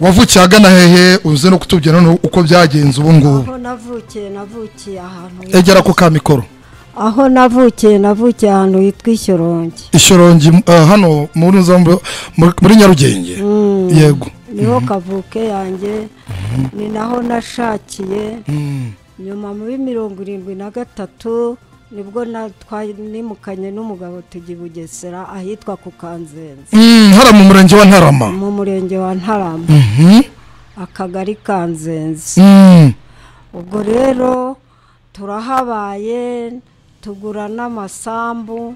Wavukiye agana hehe? Uze no kutubwira none uko byagenze ubu ngubu. Aho navukiye ahantu egera ku ka mikoro. Aho navukiye ahantu hitwa Ishyorongi. Ishyorongi hano muri Nyarugenge. Yego, niho kavuke yanjye, ni naho nashakiye. Nyuma muri 73 nibwo nimukanye n'umugabo tujya i Bugesera ahitwa ku Kanzenze. Hara mu murenge wa Ntarama. Mu murenge wa Ntarama, akagari Kanzenze. Ubwo rero turahabaye, tugura n'amasambu.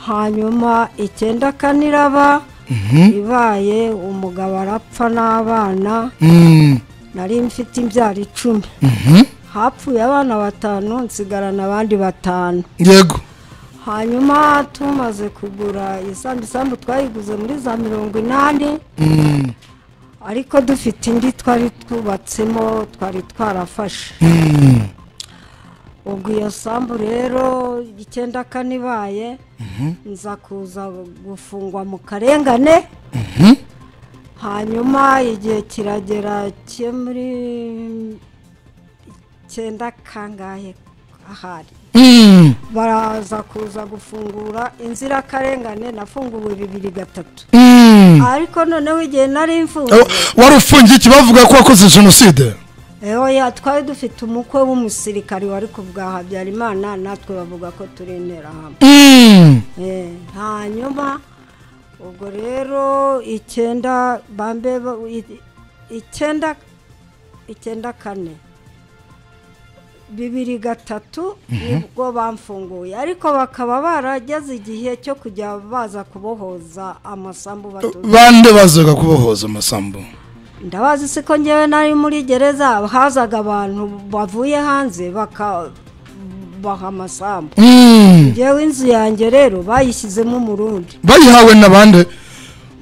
Hanyuma 94 iraba ibaye, umugabo arapfa n'abana. Nari mfite imbyaro 10. Hapfuye abana 5, nsigarana abandi 5. Yego. Hanyuma tumaze kugura isambu twayiguze muri za 80, ariko dufite indi twari twubatsemo, twari twarafashe. Ubwo iyo sambu rero 94 ibaye, nza kuza gufungwa mu karengane. Hanyuma igihe kiragera cyo muri 9 kangahe ahari, baraza kuza gufungura inzirakarengane. Nafunguwe 2003. Ariko noneho igihe nari mfunze, wari ufungiye iki? Bavuga ko wakoze jenoside. Oya, twari dufite umukwe w'umusirikari wari ku bwa Habyarimana, natwe bavuga ko turi interahamwe. Hanyuma ubwo rero 9 bambe 9 94 2003 nibwo bamfunguye, ariko bakaba barageze igihe cyo kujya baza kubohoza amasambu batuze. Bande bazaga kubohoza amasambu? Ndabazi siko ngewe nari muri gereza, hazaga abantu bavuye hanze bakabaha amasambu. Ngewe inzu yanjye rero bayishyizemo umurundi. Bayihawe n'abande?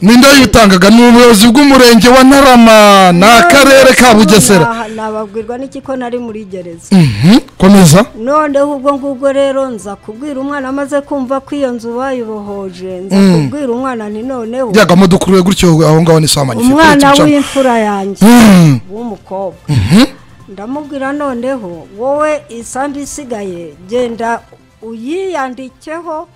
Ninde yitangaga? Ni ubuyobozi bw'umurenge wa Ntarama n'akarere ka Bugesera. Nababwirwa n'iki ko nari muri gereza. Komeza. Noneho ubwo ngubwo rero nza kubwira umwana, amaze kumva ko iyo nzu bayibohoje, nza kubwira umwana nti noneho byagamudukuruye gutyo aho ngaho ni samanye. Umwana w'imfura yanjye w'umukobwa, ndamubwira noneho wowe isambu isigaye genda uyiyandikeho,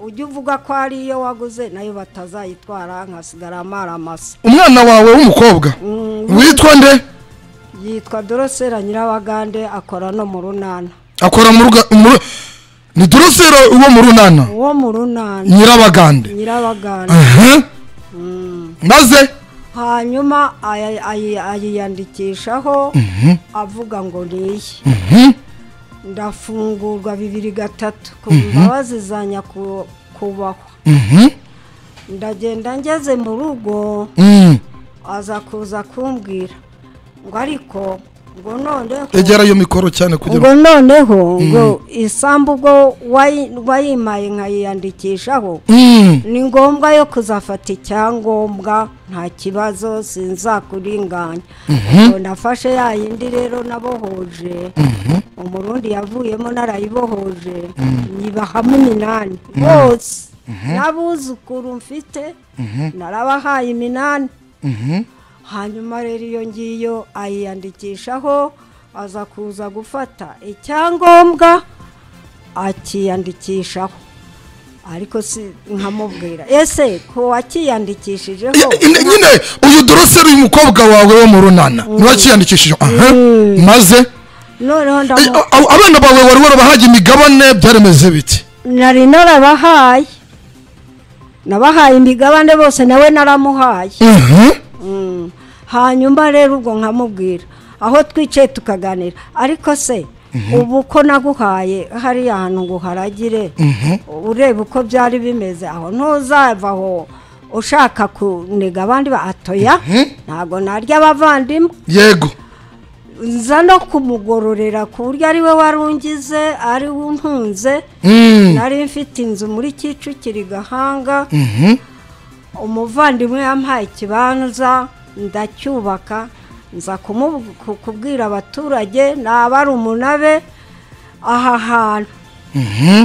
ujye uvuga ko ari iyo waguze, nayo batazayitwara nkasigara amaramasa. Umwana wawe w'umukobwa witwa nde? Yitwa Dorosera Nyirabagande, akora no mu Runana. Akora mu ni Dorosera uwo mu Runana? Uwo mu Runana. Nyirabagande. Nyirabagande. Maze hanyuma ayiyandikishaho avuga ngo niye. Ndafungurwa 2003 ku mbabazi za nyakubahwa. Ndagenda ngeze mu rugo, aza kuza kumbwira ngo ariko ngo noneho egera iyo mikoro cyane kugira ngo noneho ngo isambu ubwo wayimaye nkayiyandikishaho, ni ngombwa yo kuzafata icyangombwa, nta kibazo sinzakuringanya. Ngo nafashe ya yindi rero nabohoje, umurundi yavuyemo narayibohoje, nyibahamo 8 bose n'abuzukuru mfite narabahaye 8. Hanyuma rero iyo ngiyo ayiyandikishaho, aza kuza gufata icyangombwa akiyandikishaho. Ariko si nkamubwira ese ko wakiyandikishijeho? Nyine uyu Dorosera uyu mukobwa wawe wo mu Runana niwe wakiyandikishije. Maze noneho abana bawe wari warabahaye imigabane, byaremeze biti? Nari narabahaye, nabahaye imigabane bose, nawe naramuhaye. Hanyuma rero ubwo nkamubwira aho twicaye tukaganira, ariko se ubu ko naguhaye hariya hantu ngo uharagire, ureba uko byari bimeze aho, ntuzava aho ushaka kuniga abandi atoya, ntago narya abavandimwe. Yego. Nza no kumugororera ku buryo ari we warungize, ari we untunze. Nari mfite inzu muri Kicukiro Gahanga, umuvandimwe yampaye ikibanza ndacyubaka, nza kubwira abaturage n'abarumuna aha hantu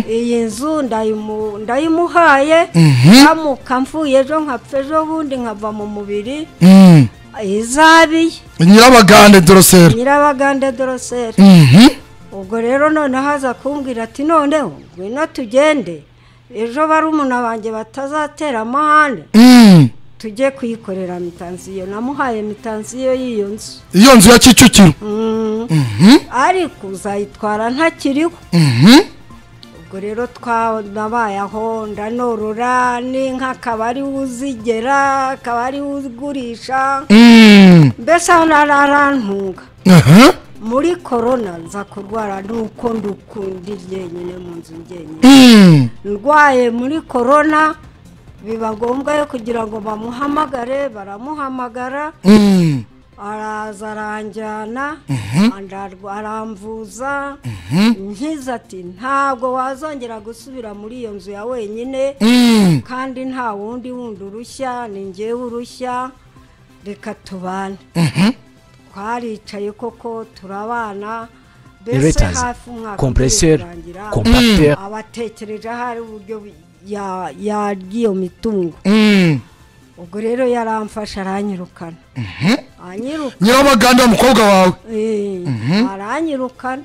iyi nzu ndayimuhaye, nkamuka mvuye ejo nkapfa ejo bundi nkava mu mubiri, Izabiye Nyirabagande Dorosera. Nyirabagande Dorosera. Ubwo rero noneho aza kumbwira ati noneho ngwino tugende, ejo barumuna banjye batazatera amahane, tujye kuyikorera mitansiyo. Namuhaye mitansiyo y'iyo nzu, iyo nzu ya Kicukiro. Ariko uzayitwara ntakiriho. Ubwo rero twanabaye aho, ndanorora n'inka akaba ari uzigera, akaba ari ugurisha, mbese aho nararantunga. Muri korona nza kurwara, nuko ndukundi jyenyine mu nzu jyenyine. Ndwaye muri korona, biba ngombwa yo kugira ngo bamuhamagare, baramuhamagara, araza aranjyana, aramvuza. Nkiza ati ntabwo wazongera gusubira muri iyo nzu ya wenyine, kandi nta wundi wundi urushya, ni njyewe urushya, reka tubane. Twaricaye koko turabana, mbese hafi umwaka compresseur, compacteur. Abatekereje ahari uburyo yarya iyo mitungo. Ubwo rero yaramfashe aranyirukana. Nyirabaganda umukobwa wawe? Aranyirukana.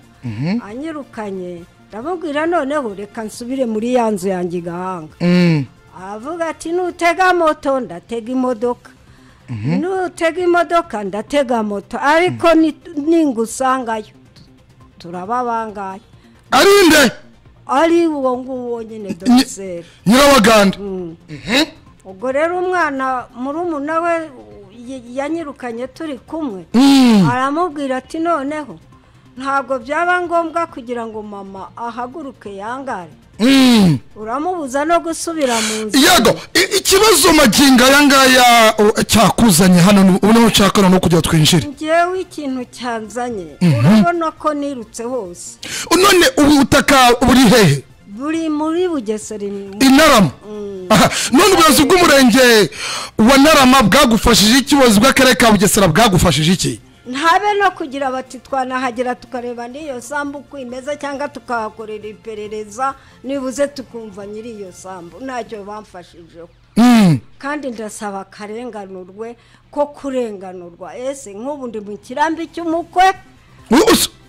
Anyirukanye ndamubwira noneho reka nsubire muri ya nzu yanjye Gahanga. Aravuga ati nutega moto ndatega imodoka, nutega imodoka ndatega moto, ariko ningusangayo turaba bangaye. Arinde ari uwo nguwo nyine Dorosera Nyirabaganda. Ubwo rero umwana murumuna we yanyirukanye turi kumwe, aramubwira ati noneho ntabwo byaba ngombwa kugira ngo mama ahaguruke yangare, uramubuza no gusubira mu nzu. Yego, ikibazo maginga yangaya cyakuzanye hano ubu nshaka no kujya twinjire. Njyewe ikintu cyanzanye, urabona ko nirutse hose. None ubu butaka buri hehe? Buri muri Bugesera, Inarama. None ubuyobozi bw'umurenge wa Ntarama bwagufashije iki? Ubuyobozi bw'akarere ka Bugesera bwagufashije iki? Ntabe no kugira bati twanahagera tukareba n'iyo sambu uko imeze, cyangwa tukahakorera iperereza, nibuze tukumva nyiri iyo sambu. Ntacyo bamfashijeho. Kandi ndasaba akarenganurwe ko kurenganurwa. Ese nk'ubu ndi mu kirambi cy'umukwe.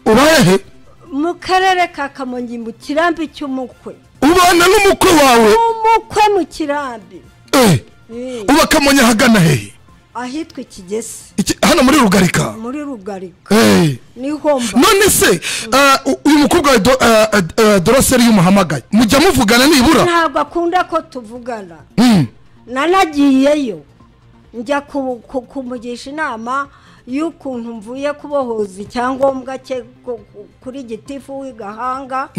Uba hehe? Mu karere ka Kamonyi mu kirambi cy'umukwe. Ubana n'umukwe wawe? Umukwe mu kirambi. Uba Kamonyi ahagana hehe? Ahitwa Ikigesi. Hano muri Rugarika? Muri Rugarika. Niho mba. None se uyu mukobwa wa Dorosera iyo umuhamagaye mujya muvugana nibura? Ntabwo akunda ko tuvugana. Nanagiyeyo njya kumugisha inama y'ukuntu mvuye kubohoza icyangombwa cye kuri gitifu w'Igahanga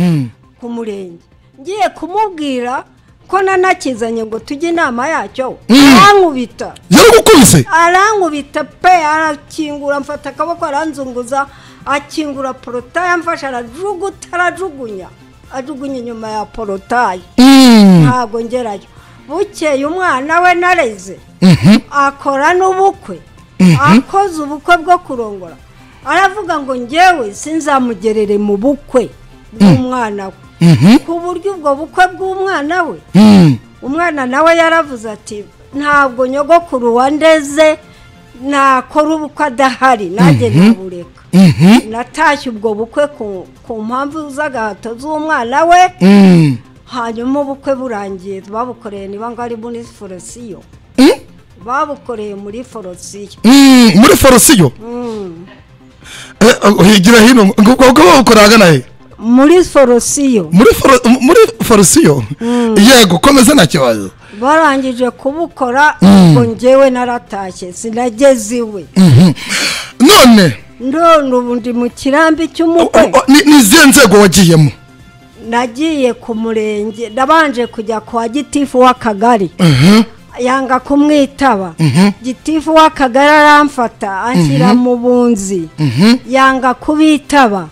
ku murenge. Ngiye kumubwira ko nanakizanye ngo tujye inama yacyo, arankubita. Yaragukubise? Arankubita pe, arakingura, mfata akaboko aranzunguza, akingura porotaye amfasha, arajuguta, arajugunya, ajugunya inyuma ya porotaye. Ntabwo ngerayo. Bukeye umwana we nareze akora n'ubukwe, akoze ubukwe bwo kurongora, aravuga ngo njyewe sinzamugerere mu bukwe bw'umwana we. Ku buryo ubwo bukwe bw'umwana we, umwana nawe yaravuze ati ntabwo nyogokuru wandeze nakora ubukwe adahari, nanjye nkabureka. Natashye ubwo bukwe ku mpamvu z'agahato z'umwana we. Hanyuma ubukwe burangiye babukoreye niba ngo ari muri forosiyo. Babukoreye muri forosiyo. Muri forosiyo? Higira hino ngo babukora ahagana he? Muri forosiyo. Muri forosiyo? Yego, komeza nta kibazo. Barangije kubukora ubwo njyewe naratashye sinageze iwe. None ubu ndi mu kirambi cy'umukwe. Ni izihe nzego wagiyemo? Nagiye ku murenge, nabanje kujya kwa gitifu w'akagari, yanga kumwitaba. Gitifu w'akagari aramfata anshyira mu bunzi, yanga kubitaba.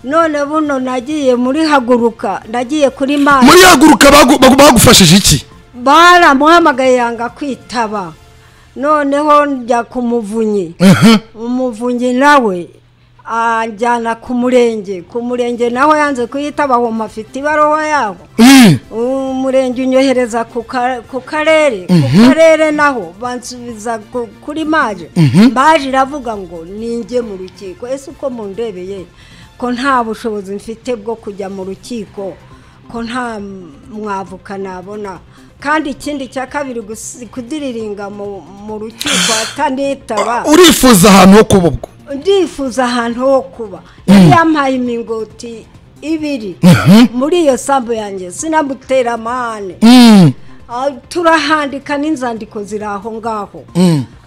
None buno nagiye muri Haguruka, nagiye kuri Mana. Muri Haguruka bagufashije iki? Baramuhamagaye yanga kwitaba. Noneho njya ku Muvunyi. Umuvunyi nawe Anjyana ku murenge, ku murenge naho yanze kuyitaba, aho mafite ibaruwa yaho. Umurenge unyohereza ku karere, ku karere naho bansubiza kuri maje. Maje iravuga ngo ninjye mu rukiko. Ese uko mundebeye ko nta bushobozi mfite bwo kujya mu rukiko, ko nta mwavuka nabona, kandi ikindi cya kabiri kudiriringa mu rukiko atanitaba. Urifuza ahantu ho kuba ubwo? Ndifuza ahantu ho kuba. Yari yampaye imingoti 2 muri iyo sambu yanjye, sinamutera amahane. Turahandika n'inzandiko ziri aho ngaho,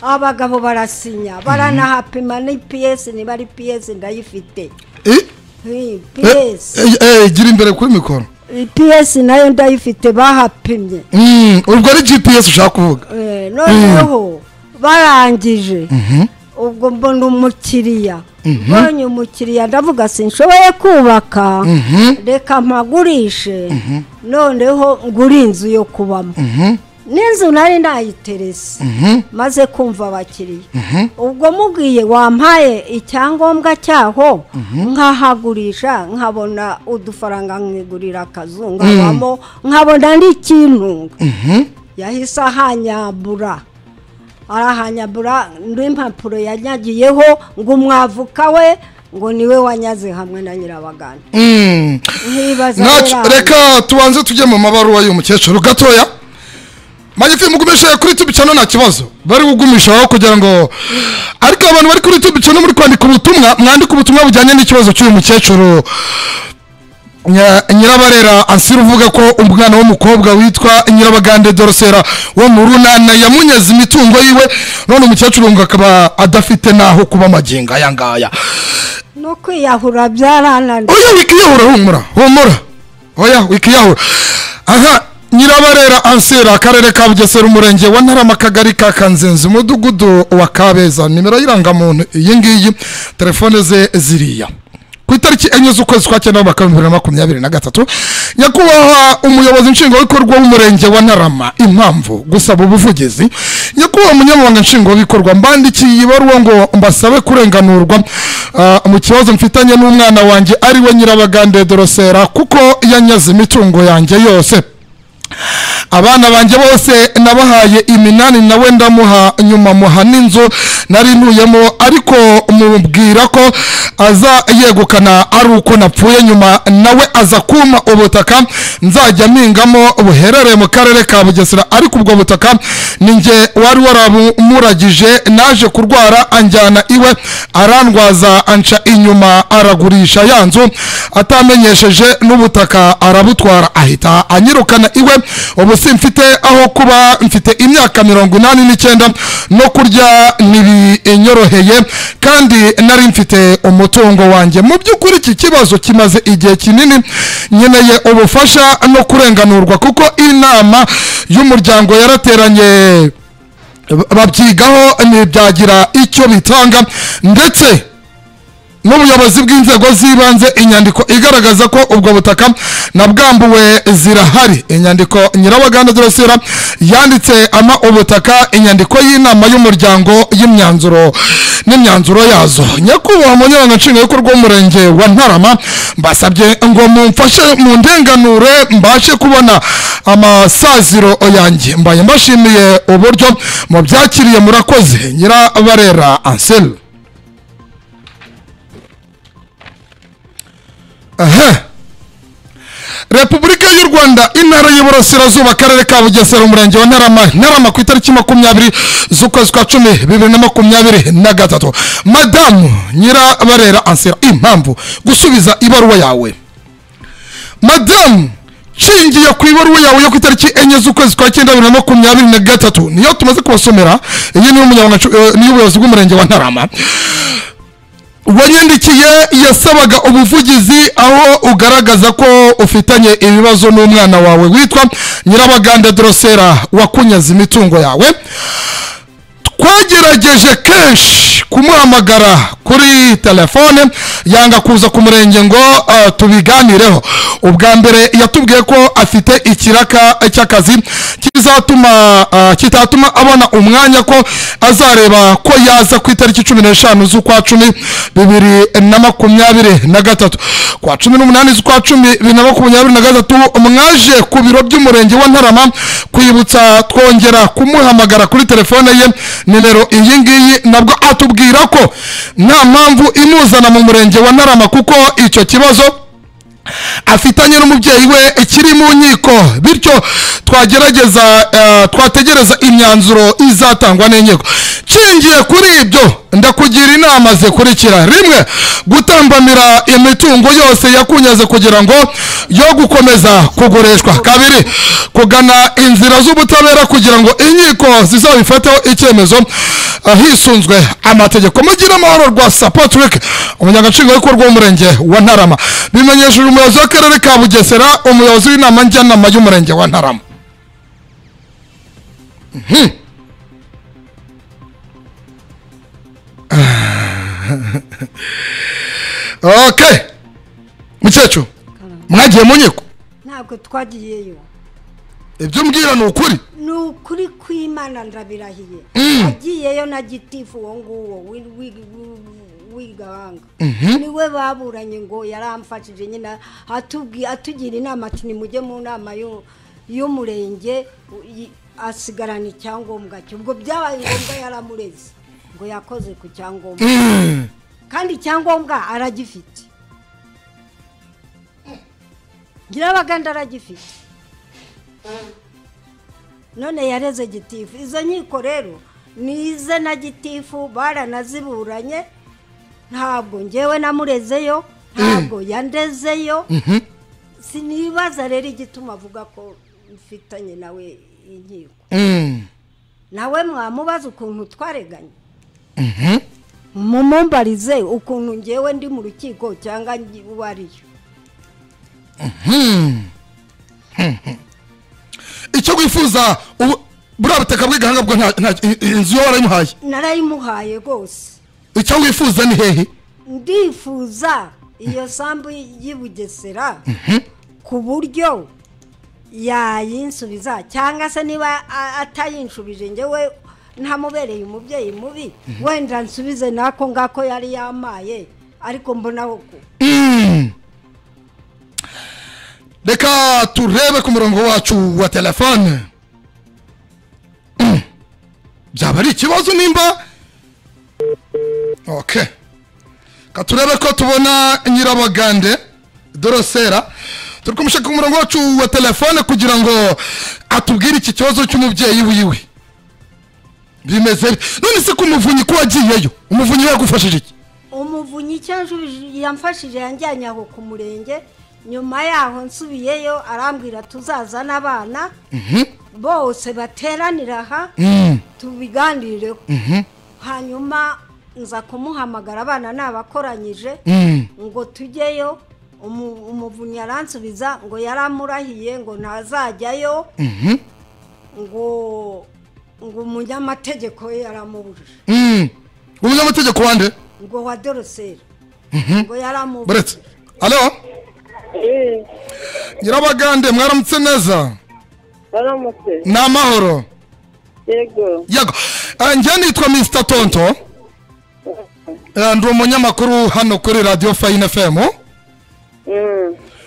abagabo barasinya, baranahapima ni PS, niba ari PS ndayifite. PS gira imbere kuri mikoro. PS nayo ndayifite, bahapimye. Ubwo ari GPS ushaka kuvuga? Noneho barangije ubwo mbona umukiriya, mbonye umukiriya ndavuga sinshoboye kubaka, reka mpagurishe, noneho ngura inzu yo kubamo. N'inzu nari nayiterese maze kumva abakiriya. Ubwo mubwiye wampaye icyangombwa cyaho nkahagurisha, nkabona udufaranga nkigurira akazu nkabamo, nkabona n'ikintunga. Yahise ahanyabura, arahanyabura n'impapuro yanyagiyeho ngo umwavuka we ngo niwe wanyaze hamwe na Nyirabaganda. Reka tubanze tujye mu mabaruwa y'umukecuru gatoya. Magifi mugumisha kuri YouTube channel nta kibazo bari kugumishaho kugira ngo, ariko abantu bari kuri YouTube channel muri kwandika ubutumwa, mwandika ubutumwa bujyanye n'ikibazo cy'uyu mukecuru Nyirabarera Ansira, uvuga ko umwana w'umukobwa witwa Nyirabagande Dorosera wo mu Runana yamunyaze imitungo yiwe, none umukecuru ngo akaba adafite naho kuba magingo aya ngaya. No kwiyahura byarananiye. Oya wikiyahura, humura humura, oya wikiyahura. Aha Nyirabarera Ansira, akarere ka Bugesera, umurenge wa Ntarama, akagari ka Kanzenze, umudugudu wa Kabeza, nimero y'irangamuntu iyi ngiyi, telefone ze ziriya. Ku itariki 4 z'ukwezi kwa 9 mwaka 2023, nyakubahwa umuyobozi nshingwabikorwa w'umurenge wa Ntarama, impamvu gusaba ubuvugizi. Nyakubahwa umunyamabanga nshingwabikorwa, mbandikiye ibaruwa ngo mbasabe kurenganurwa mu kibazo mfitanye n'umwana wanjye ari we Nyirabagande Dorosera, kuko yanyaze imitungo yanjye yose. Abana banjye bose nabahaye iminani, nawe ndamuha, nyuma muha n'inzu nari ntuyemo, ariko mubwira ko aza yegukana ari uko napfuye, nyuma nawe aza kuma ubutaka nzajya mpingamo buherereye mu karere ka Bugesera, ariko ubwo butaka ninjye wari warabumuragije. Naje kurwara anjyana iwe arandwaza, anca inyuma aragurisha ya nzu atamenyesheje, n'ubutaka arabutwara, ahita anyirukana iwe. Ubu simfite aho kuba, mfite imyaka 89 no kurya ntibinyoroheye, kandi nari mfite umutungo wanjye. Mu by'ukuri iki kibazo kimaze igihe kinini, nkeneye ubufasha no kurenganurwa, kuko inama y'umuryango yarateranye babyigaho ntibyagira icyo bitanga, ndetse n'ubuyobozi bw'inzego z'ibanze inyandiko igaragaza ko ubwo butaka nabwambuwe zirahari. Inyandiko Nyirabaganda Dorosera yanditse ama ubutaka, inyandiko y'inama y'umuryango y'imyanzuro n'imyanzuro yazo. Nyakubahwa umunyamabanga nshingwabikorwa w'umurenge wa Ntarama, mbasabye ngo mumfashe mu ndenganure mbashe kubona amasaziro yanjye. Mbaye mbashimiye uburyo mubyakiriye, murakoze. Nyirabarera Ansel. Aha. Repubulika y'u Rwanda, intara y'Iburasirazuba, akarere ka Bugesera, umurenge wa Ntarama, Ntarama, ku itariki 20 z'ukwezi kwa 10 2023. Madamu Nyirabarera Ansira, impamvu gusubiza ibaruwa yawe. Madamu, nshingiye ku ibaruwa yawe yo ku itariki 4 z'ukwezi kwa 9 2023, niyo tumaze kubasomera, iyi ni ubuyobozi bw'umurenge wa Ntarama. Wanyandikiye yasabaga ubuvugizi aho ugaragaza ko ufitanye ibibazo n'umwana wawe witwa Nyirabaganda Dorosera wakunyaze imitungo yawe. Twagerageje kenshi kumuhamagara kuri telefone yanga kuza ku murenge ngo tubiganireho. Ubwa mbere yatubwiye ko afite ikiraka cy'akazi kizatuma kitatuma abona umwanya, ko azareba ko yaza ku itariki 15 z'ukwa 10 2023. Kwa 18 z'ukwa 10 2023 mwaje ku biro by'umurenge wa Ntarama kwibutsa, twongera kumuhamagara kuri telefone ye nimero iyi ngiyi, nabwo atubwira ko nta mpamvu imuzana mu murenge wa Ntarama kuko icyo kibazo afitanye n'umubyeyi we kiri mu nkiko, bityo twagerageza twategereza imyanzuro izatangwa n'inkiko. Nshingiye kuri ibyo ndakugira inama zikurikira: rimwe, gutambamira imitungo yose yakunyaze kugira ngo yo gukomeza kugurishwa; kabiri, kugana inzira z'ubutabera kugira ngo inkiko zizabifateho icyemezo hisunzwe amategeko. Mugire amahoro. Rwasa Patrick, umunyamabanga w'umurenge wa Ntarama. Bimenyesheje umuyobozi w'akarere ka Bugesera, umuyobozi w'inama njyanama y'umurenge wa Ntarama. Okay, mukecuru, mwagiye mu nkiko? Ntabwo twagiyeyo. Ibyo mbwira ni ukuri? Ni ukuri kw'Imana, ndabirahiye. Agiyeyo na gitifu uwo nguwo w'igahanga, niwe baburanye ngo yaramfashije nyine, atugira inama ati nimujye mu nama y'umurenge, asigarana icyangombwa cye. Ubwo byabaye ngombwa yaramureze ngo yakoze ku cyangombwa, kandi icyangombwa aragifite. Nyirabaganda aragifite, none yareze gitifu. Izo nkiko rero nize na gitifu baranaziburanye, ntabwo ngewe namurezeyo, ntabwo yandezeyo. Sinibaza rero igituma avuga ko mfitanye nawe inkiko. Nawe mwamubaza ukuntu twareganye, mumumbarize ukuntu ngewe ndi mu rukiko cyangwa uwariyo. Icyo wifuza buriya butaka bw'igahanga bwo inzu yo warayimuhaye? Narayimuhaye rwose. Icyo wifuza ni hehe? Ndifuza iyo sambu y'i Bugesera ku buryo yayinsubiza, cyangwa se niba atayinshubije ngewe ntamubereye umubyeyi mubi, wenda nsubize nako ngako yari yamaye, ariko mbonaho ko. Reka turebe ku murongo wacu wa telefone, byaba ari ikibazo nimba. Okay, ka turebe ko tubona Nyirabagande Dorosera, turi kumushaka ku murongo wacu wa telefone kugira ngo atubwire iki kibazo cy'umubyeyi wiwe bimeze. None se ko umuvunyi ko wagiyeyo, umuvunyi yagufashije iki? Umuvunyi icyo yamfashije, yanjyanye aho ku murenge. Nyuma yaho nsubiyeyo arambwira tuzazana abana bose bateranira aha tubiganireho. Hanyuma nza kumuhamagara, abana nabakoranyije ngo tujyeyo. Umuvunyi aransubiza ngo yaramurahiye ngo ntazajyayo, ngo umunyamategeko we yaramubujije. Umunyamategeko wande? Ngo wa Dorosera, ngo yaramubujije. Alo, Nyirabagande, mwaramutse neza? Mwaramutse. Ni amahoro? Yego. Yego. Njye nitwa Mr Tonto, ndi umunyamakuru hano kuri Radio Fine FM.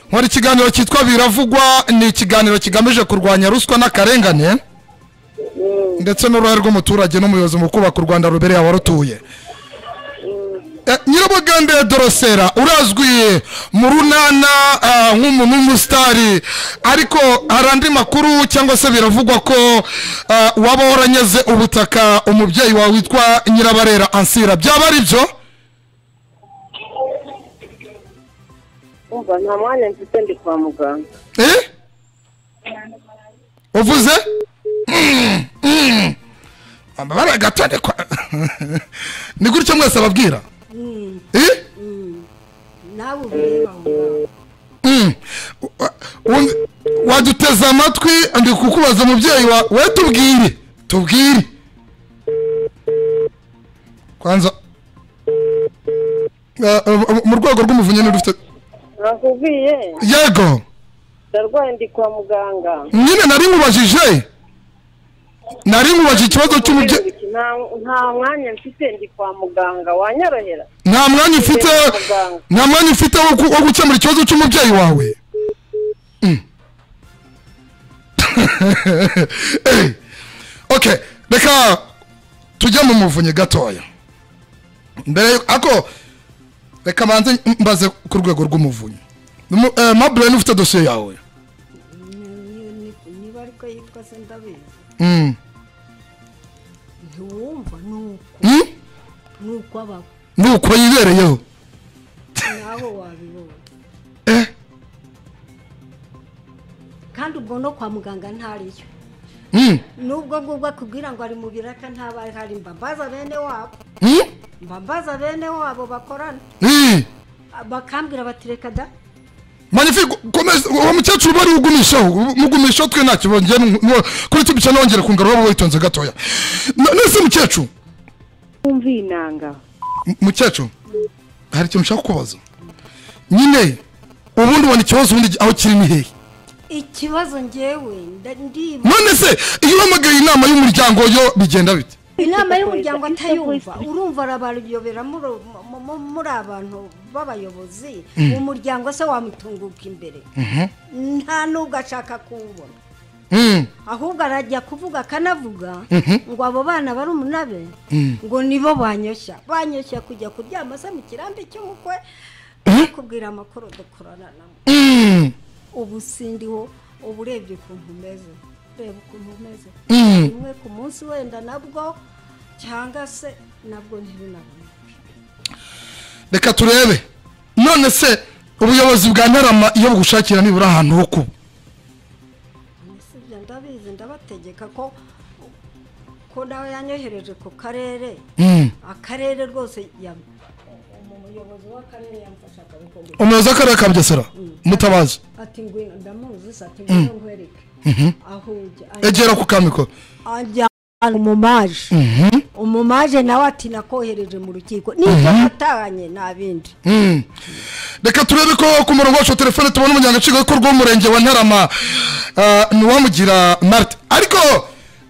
Nkora ikiganiro cyitwa Biravugwa, ni ikiganiro kigamije kurwanya ruswa n'akarengane ndetse n'uruhare rw'umuturage n'umuyobozi mu kubaka u Rwanda rubereye abarutuye. Nyirabagande Dorosera, urazwi mu runana nk'umuntu w'umusitari, ariko hari andi makuru cyangwa se biravugwa ko waba waranyeze ubutaka umubyeyi wawe witwa Nyirabarera Ansira, byaba ari byo? Umva, nta mwanya mfite, ndi kwa muganga. Uvuze? Amabara gatande kwa ni gutyo mwese ababwira? Nawe ubireba. Waduteze amatwi, ndi kukubaza umubyeyi we, tubwire tubwire kwanza. Mu rwego rw'umuvunyi ni rufite. Nakubwiye. Yego. Ndarwaye ndi kwa muganga. Nyine nari nkubajije. Nari nkubajije ikibazo cy'umubyeyi. Nta mwanya mfite ndi kwa muganga, wanyorohera? Nta mwanya ufite. Nta mwanya ufite wo gukemura ikibazo cy'umubyeyi wawe. Okay, reka tujya mu muvunyi gatoya. Mbere ako reka manze mbaze ku rwego rw'umuvunyi. Mabure ufite dosiye yawe. Niba ariko yitwa se ndabizi. Ntiwumva nuko. Nuko abaho. Nuko yibereyeho. Naho wabibona. Kandi ubwo no kwa muganga ntariyo. Nubwo ngubwo akubwira ngo ari mu biraka ntaba hari mbambaza bene wabo. Mbambaza bene wabo bakorana. Bakambwira bati reka da. Magnifique, komeza uwo mukecuru bari ugumishaho, mugumishaho twe ntacyo bongera kuri tubica nongera kungarura bo witonze gatoya. Nese mukecuru. Umvi inanga. Mukecuru, hari ikintu nshaka kubaza. Nyine ubundi ubona ikibazo ubundi aho kiri ni hehe? Ikibazo ngewe ndi none se iyo uhamagaye inama y'umuryango yo bigenda bite? Inama y'umuryango atayumva, urumva arabayobera muri abantu b'abayobozi, umuryango se wamutunguka imbere. Nta nubwo ashaka kuwubona. Ahubwo arajya kuvuga akanavuga ngo abo bana bari umunabe ngo nibo banyoshya. Banyoshya kujya kuryama se mu kirambi cy'umukwe bakubwira amakuru dukorana nabo. Ubu sindiho, ubu urebye ukuntu umeze, reba ukuntu umeze rimwe ku munsi wenda nabwo cyangwa se nabwo ntibinaboneke. Reka turebe none se ubuyobozi bwa Ntarama iyo bugushakira nibura ahantu ho kuba. Sibyo ndabizi, ndabategeka ko nawe yanyohereje ku karere. Akarere rwose ya umuyobozi w'akarere yamfasha akabikora. Umuyobozi w'akarere ka Bugesera Mutabazi ati ngwino ndamuzi ati ngwino nkwereke aho ujya. Egera ku kamiko ajya umumaje. Umumaje nawe ati nakohereje mu rukiko nicyo natanye nta bindi. Reka turebe ko ku murongo wacu wa telefone tubona umunyagaciro w'umurenge wa Ntarama Nuwamugira Marthe. Ariko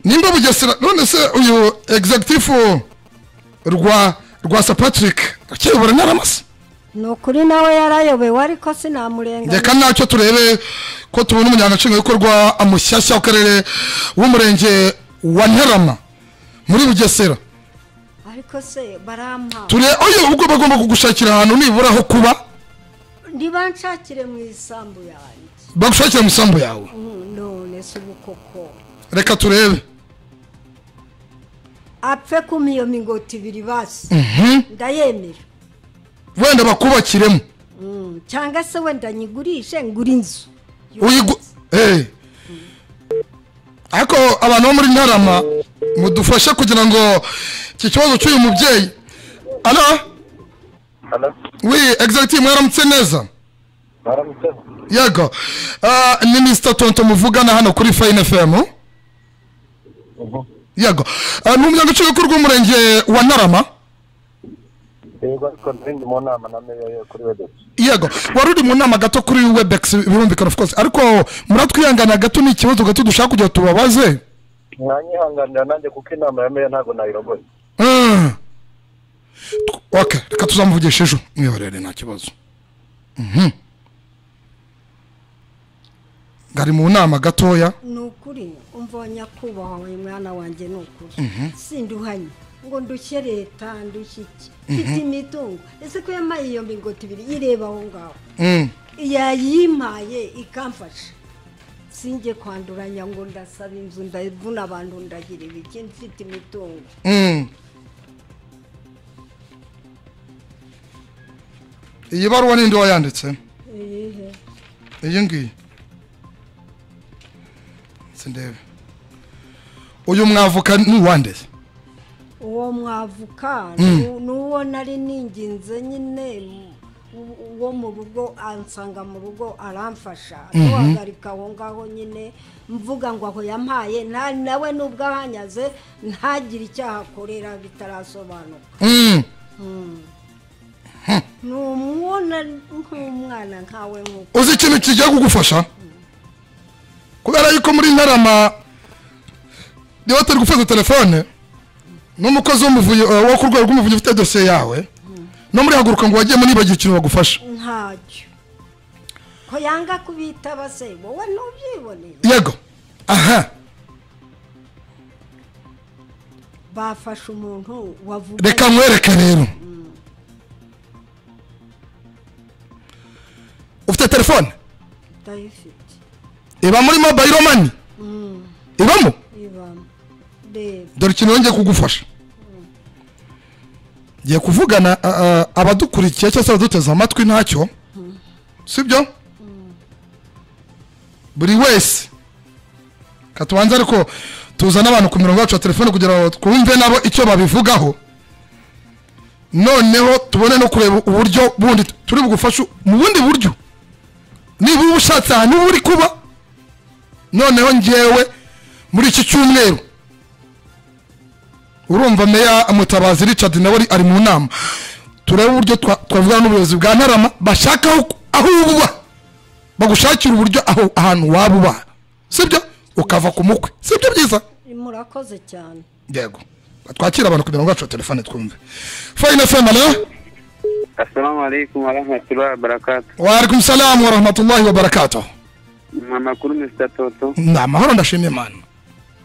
nimba Bugesera none se uyu executive rwa Patrick akiyobora Ntarama se? Nukuri nawe yarayobewe ariko sinamurenga. Reka nacyo turebe ko tubona umunyagaciro amushyashya w'akarere w'umurenge wa Ntarama muri Bugesera. Ariko se barampa. Ture oyo ubwo bagomba kugushakira ahantu nibura ho kuba. Ndibanshakire mu isambu yanjye. Bagushakira mu isambu yawe. None se ubukoko. Reka turebe. Apfe kumiyo mingoti ibiri basi. Ndayemera. Wenda bakubakiremo. Cyangwa se wenda nyigurishe ngura inzu. Ariko abantu bo muri Ntarama mudufashe kugira ngo iki kibazo cy'uyu mubyeyi. Allo? Allo? Oui, exactement, mwaramutse neza. Mwaramutse. Yego. Ni Mr Tonto muvugana hano kuri Fine FM. Yego. Ni umunyagaciro w'umurenge wa Ntarama. Yego, ariko ndi mu nama na meya kuri Webex. Yego, wari uri mu nama gato kuri Webex birumvikana of course. Ariko muratwihangana gato ni ikibazo gato dushaka kugira tubabaze. Mwanyihanganira nanjye kuko inama ya meya ntago nayirogoye. Okay, reka tuzamuvugisha ejo. Mwihorere nta kibazo. Ngari mu nama gatoya. Nukuri umva nyakubahwa mwana wanjye nukuri. Sinduhanye ngo ndushye leta ndushye iki. Mfite imitungo. Ese ko yamaye iyo mingoti ibiri yireba aho ngaho. Yayimpaye ikamfasha. Sinjye kwanduranya ngo ndasaba inzu ndavuna abantu ndagira ibiki mfite imitungo. Iyi baruwa ninde wayanditse? Iyihe? Iyi ngiyi. Sindebe. Uyu mwavuka ni uwande? Uwo mwavuka nuwo nari ninginze nyine uwo mu rugo ansanga mu rugo aramfasha duhagarika aho ngaho nyine mvuga ngo aho yampaye nawe nubwo ahanyaze ntagire icyaha akorera bitarasobanuka. Numubona nk'umwana nkawe nk'uko. Uzi ikintu kigiye kugufasha? Kubera yuko muri Ntarama niba turi gufata telefone n'umukozi w'umuvuyi wo ku rwego rw'umuvunyi ufite dosiye yawe no muri haguruka ngo wagiyemo nibagiwe ikintu bagufasha. Ntacyo. Ko yanga kubitaba se wowe ntubyiboneye. Yego. Aha. Bafashe umuntu wavuga. Reka nkwereke rero. Ufite telefone? Ndayifite. Iba muri mobile money? Ibamo? Ibamo. Reba. Dore ikintu yongeye kugufasha. Ngiye kuvugana abadukurikiye cyangwa se abaduteze amatwi ntacyo. Sibyo? Buri wese katubanza ariko tuzana abantu ku mirongo yacu ya telefone kugira ngo twumve nabo icyo babivugaho. Noneho tubone no kureba uburyo bundi turi bugufashe mu bundi buryo. Niba ubushatse ahantu uri kuba noneho ngewe muri iki cyumweru urumva meya Mutabazi Richard nawe ari mu nama, turebe uburyo twavugana n'ubuyobozi bwa Ntarama bashaka aho uba bagushakira uburyo aho ahantu waba uba, sibyo? Ukava ku mukwe, sibyo byiza? Murakoze cyane. Yego, twakira abantu ku mirongo yacu ya telefone twumve. Fine FM, alo. Assalamu alaikum wa rahmatullahi wa barakatuh. Wa alaikum salam wa rahmatullahi wa barakatuh. Amakuru Mr. Toto. Ni amahoro ndashimye Imana.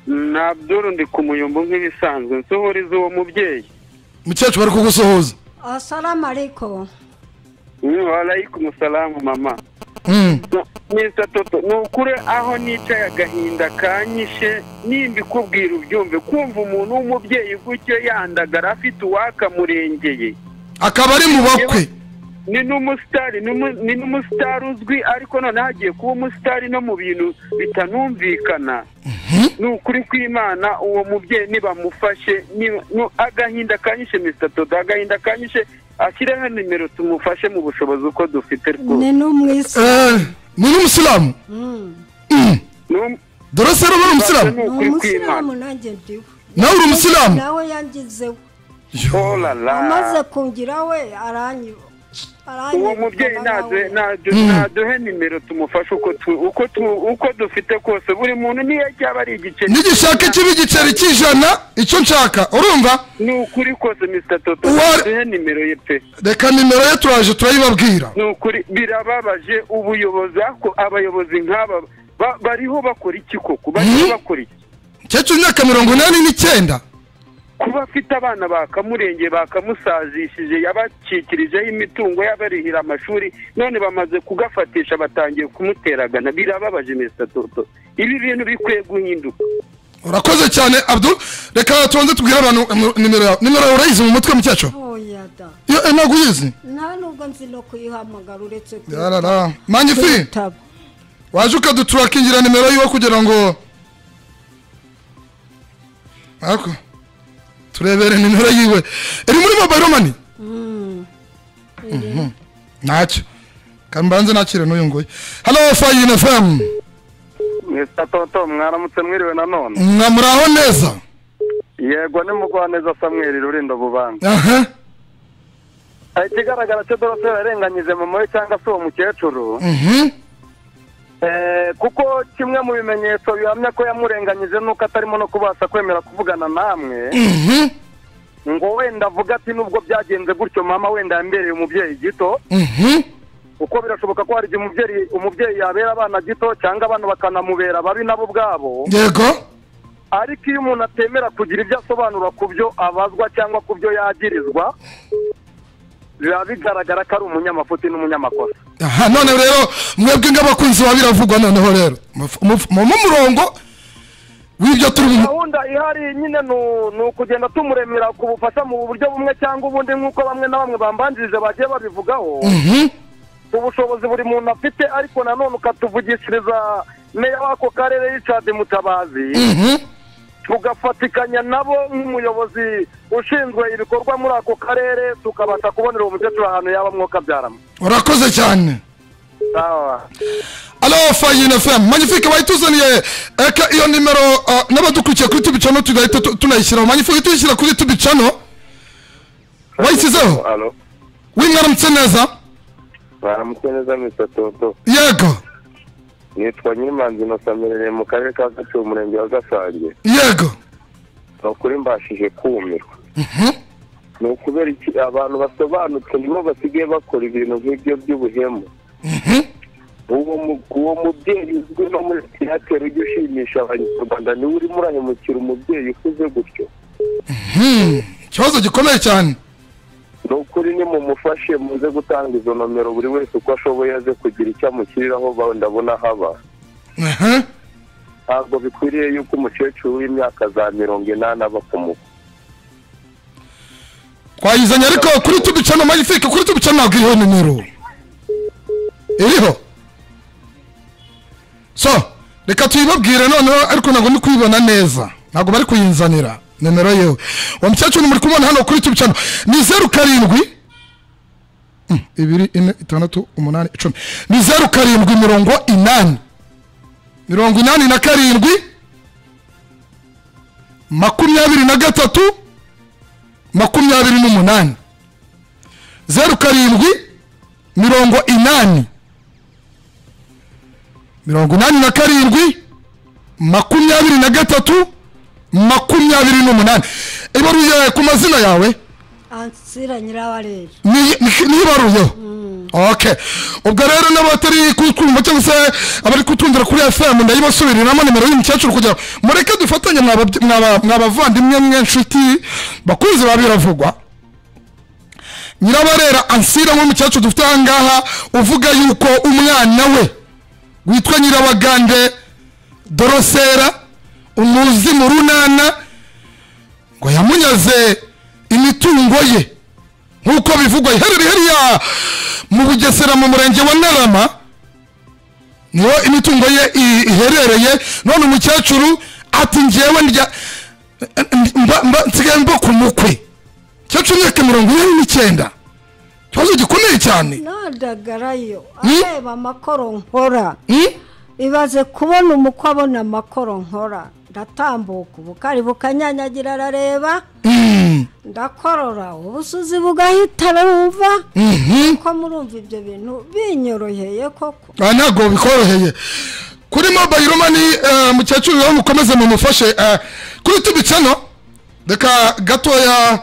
Na Abdul ndi ku muyumbu nk'ibisanzwe nsohoriza uwo mubyeyi. Mukecuru bari kugusuhuza. Assalamu alaikum. Wa alaikum salam mama. Mr. Toto, ni ukuri aho nicaye agahinda kanyishe nimbikubwira ubyumve, kumva umuntu w'umubyeyi gutyo yandagara afite uwakamurengeye akaba ari mu bakwe. Ni n'umusitari, ni n'umusitari uzwi, ariko noneho agiye kuba umusitari no mu bintu bitanumvikana. Ni ukuri kw'Imana uwo mubyeyi nibamufashe, agahinda kanyishe Mr. Toto, agahinda kanyishe, ashyireho nimero tumufashe mu bushobozi uko dufite rwose. Ni n'umwisilamu. Ni n'umusilamu? Dore se uri umusilamu? Ni umusilamu nanjye ndiwe. Nawe uri umusilamu? Nawe yangizeho. Amaze kungira we aranyiba. Uwo mubyeyi naduhe nimero tumufashe uko dufite kose, buri muntu niyo cyaba ari igiceri nigishaka kiba igiceri cy'ijana icyo nshaka, urumva? Ni ukuri kose Mr. Toto, naduhe nimero ye pe. Reka nimero ye turaje turayibabwira. Ni ukuri birababaje ubuyobozi, ako abayobozi nk'aba bariho bakora iki koko? Bariho bakora iki? Mukecuru imyaka 89 kuba afite abana bakamurengeye bakamusazishije, yabakikirijeho imitungo, yabarihira amashuri, none bamaze kugafatisha batangiye kumuteragana. Birababaje Mr. Toto, ibi bintu bikwiye guhinduka. Urakoze cyane Abdul, reka tubanze tubwire abantu nimero yawe. Nimero yawe urayizi mu mutwe mukecuru? Oya da. Yo ntabwo uyizi? Nta nubwo nzi no kuyihamagara uretse ku. Yarara. Magnifique. Waje ukaduturakingira nimero yiwe kugira ngo ariko turebere nimero yiwe iri muri mobile money. Ntacyo kambanze nakire n'uyu nguyu. Hello Fine FM. Mr. Toto, mwaramutse mwiriwe nanone. Mwamuraho neza? Yego, ni Mugwaneza Samuel Rurindo Bubanza. Aha. Ikigaragara cyo Dorothe yarenganyije mama we cyangwa se uwo mukecuru. Kuko kimwe mu bimenyetso bihamya ko yamurenganyije nuko atarimo no kubasha kwemera kuvugana namwe. Ngo wenda avuga ati nubwo byagenze gutyo mama wenda yambereye umubyeyi gito. Uko birashoboka ko hari igihe umubyeyi yabera abana gito cyangwa abana bakanamubera babi nabo ubwabo. Yego. Ariko iyo umuntu atemera kugira ibyo asobanura ku byo abazwa cyangwa ku byo yagirizwa, biba bigaragara ko ari umunyamafuti n'umunyamakosa. Aha, none rero mwebwe ng'abakunzi ba biravugwa, noneho rero mu murongo w'ibyo turi gahunda ihari nyine ni ukugenda tumuremera ku bufasha mu buryo bumwe cyangwa ubundi, nk'uko bamwe na bamwe bambanjirije bagiye babivugaho. Ubushobozi buri muntu afite, ariko nanone ukatuvugishiriza meya w'ako karere Richard Mutabazi, tugafatikanya nabo nk'umuyobozi ushinzwe ibikorwa muri ako karere, tukabasha kubonera uwo mukecuru ahantu yaba mwuka byarama. Urakoze cyane. Sawa. Alo Fine FM, Magnifique wayituzaniye eka iyo nimero n'abadukurikiye kuri YouTube channel tugahita tunayishyiraho. Magnifique tuyishyira kuri YouTube channel. Wayishyizeho? Alo. Wimwaramutse neza. Baramutse neza Mr. Toto. Yego. Nitwa Nyirimanzi Nosamerere mu karere ka Gatsibo umurenge wa Gasange. Yego. Nukuri mbashije kumirwa. Ni ukubera iki abantu basobanutse nibo basigaye bakora ibintu nk'ibyo by'ubuhemu. Uwo mubyeyi uzwi no muri theatre ujya ushimisha abanyarwanda niwe urimo urahemukira umubyeyi ukuze gutyo. Ikibazo gikomeye cyane. Ni ukuri ni mumufashe muze gutanga izo nomero buri wese uko ashoboye aze kugira icyo amushyiriraho ndabona haba. Ntabwo bikwiriye yuko umukecuru w'imyaka za 80 aba ku mukwe. Twayizanye ariko kuri tubicano magnifique, kuri tubicano ntabwo iriho nimero iriho. So reka tuyibabwire noneho, ariko ntabwo ndi kuyibona neza, ntabwo bari kuyinzanira nimero yewe. Uwo mukecuru muri kumubona hano kuri tubicano ni 0 7 2 4 6 8 10, ni 0 7 80 87 23 28, 0 7 80 87 23 28. Ibaruye ku mazina yawe? Ansira Nyirabarera. Nibaruyeho. Okay. Ubwo rero n'abatari kutwumva cyangwa se abari kutwumvira kuri FM ndayibasubiriramo nimero y'umukecuru kugira mureke dufatanye mwabavandimwe mwe nshuti bakunze babiravugwa. Nyirabarera Ansira nk'umukecuru dufite aha ngaha uvuga yuko umwana we witwa Nyirabagande Dorosera umuzi mu runana ngo yamunyaze imitungo ye nkuko bivugwa iherereye hariya mu Bugesera mu murenge wa Ntarama niho imitungo ye iherereye. None umukecuru ati njyewe ndya nsigaye mba ku mukwe. Mukecuru imyaka 49, ikibazo gikomeye cyane. Nadagarayo areba amakoro nkora, ibaze kubona umukwe abona amakoro nkora, ndatambuka ubukari bukanyanyagira arareba, ndakorora ubusuzi bugahita arumva. Ko murumva ibyo bintu binyoroheye koko? Ntabwo bikoroheye. Kuri mobile money mukecuru rero mukomeze mumufashe. Kuri tubicano reka gatoya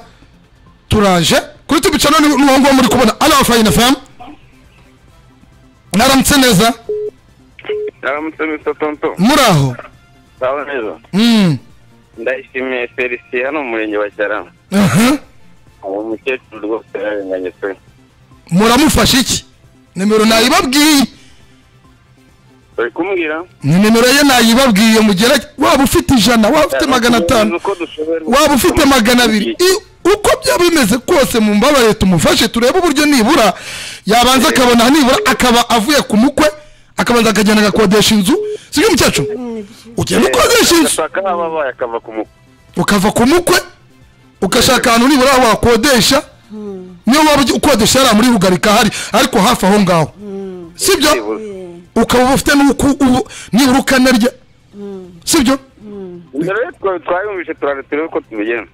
turaje kuri tubicano n'uwo nguwo muri kubona. Alo Fine FM, naramutse neza. Naramutse Mr. Tonto. Muraho? Sawa neza. Ndayishimiye Felicien hano mu murenge wa Cyarama. Uwo mukecuru rwose yararenganye pe. Muramufasha iki? Nimero nayibabwiye. Bari kumbwira? Ni nimero ye nayibabwiye, mugera waba ufite 100, waba ufite 500, waba ufite 200, uko byaba bimeze kose mumbabarire tumufashe turebe uburyo nibura yabanza akabona nibura akaba avuye ku mukwe akabanza akagenda agakodesha inzu. Sibyo mukecuru? Ugenda ukodesha inzu ukava ku mukwe ugashaka ahantu nibura wakodesha, niyo waba ukodesha yari muri Rugarika hari ariko hafi aho ngaho, sibyo? Ukaba ufite n'uko nibura ukanarya, sibyo? Twayumvise turaretse uko tubigenza.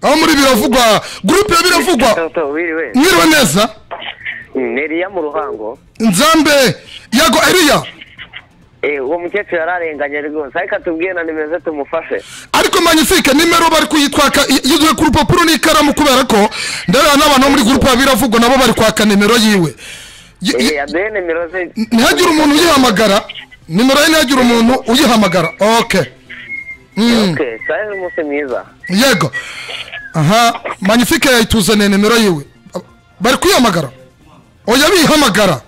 Aho muri biravugwa groupe ya biravugwa. Mwiriwe neza. Neriya mu Ruhango. Nzambe yago Eliya. Uwo mukecuru yararenganye rwose, ariko atubwiye na nimero ze tumufashe. Ariko magnifique nimero bari kuyitwaka yiduhe ku rupapuro n'ikaramu kubera ko ndareba n'abantu bo muri groupe ya biravugwa nabo bari kwaka nimero yiwe. Aduhe nimero ze. Ntihagire umuntu uyihamagara. Nimero ye ntihagire umuntu uyihamagara. Okay. Okay, sawa umunsi mwiza. Yego. Aha, magnifique yayituzaniye nimero yiwe. Bari kuyihamagara. Oya bihamagara.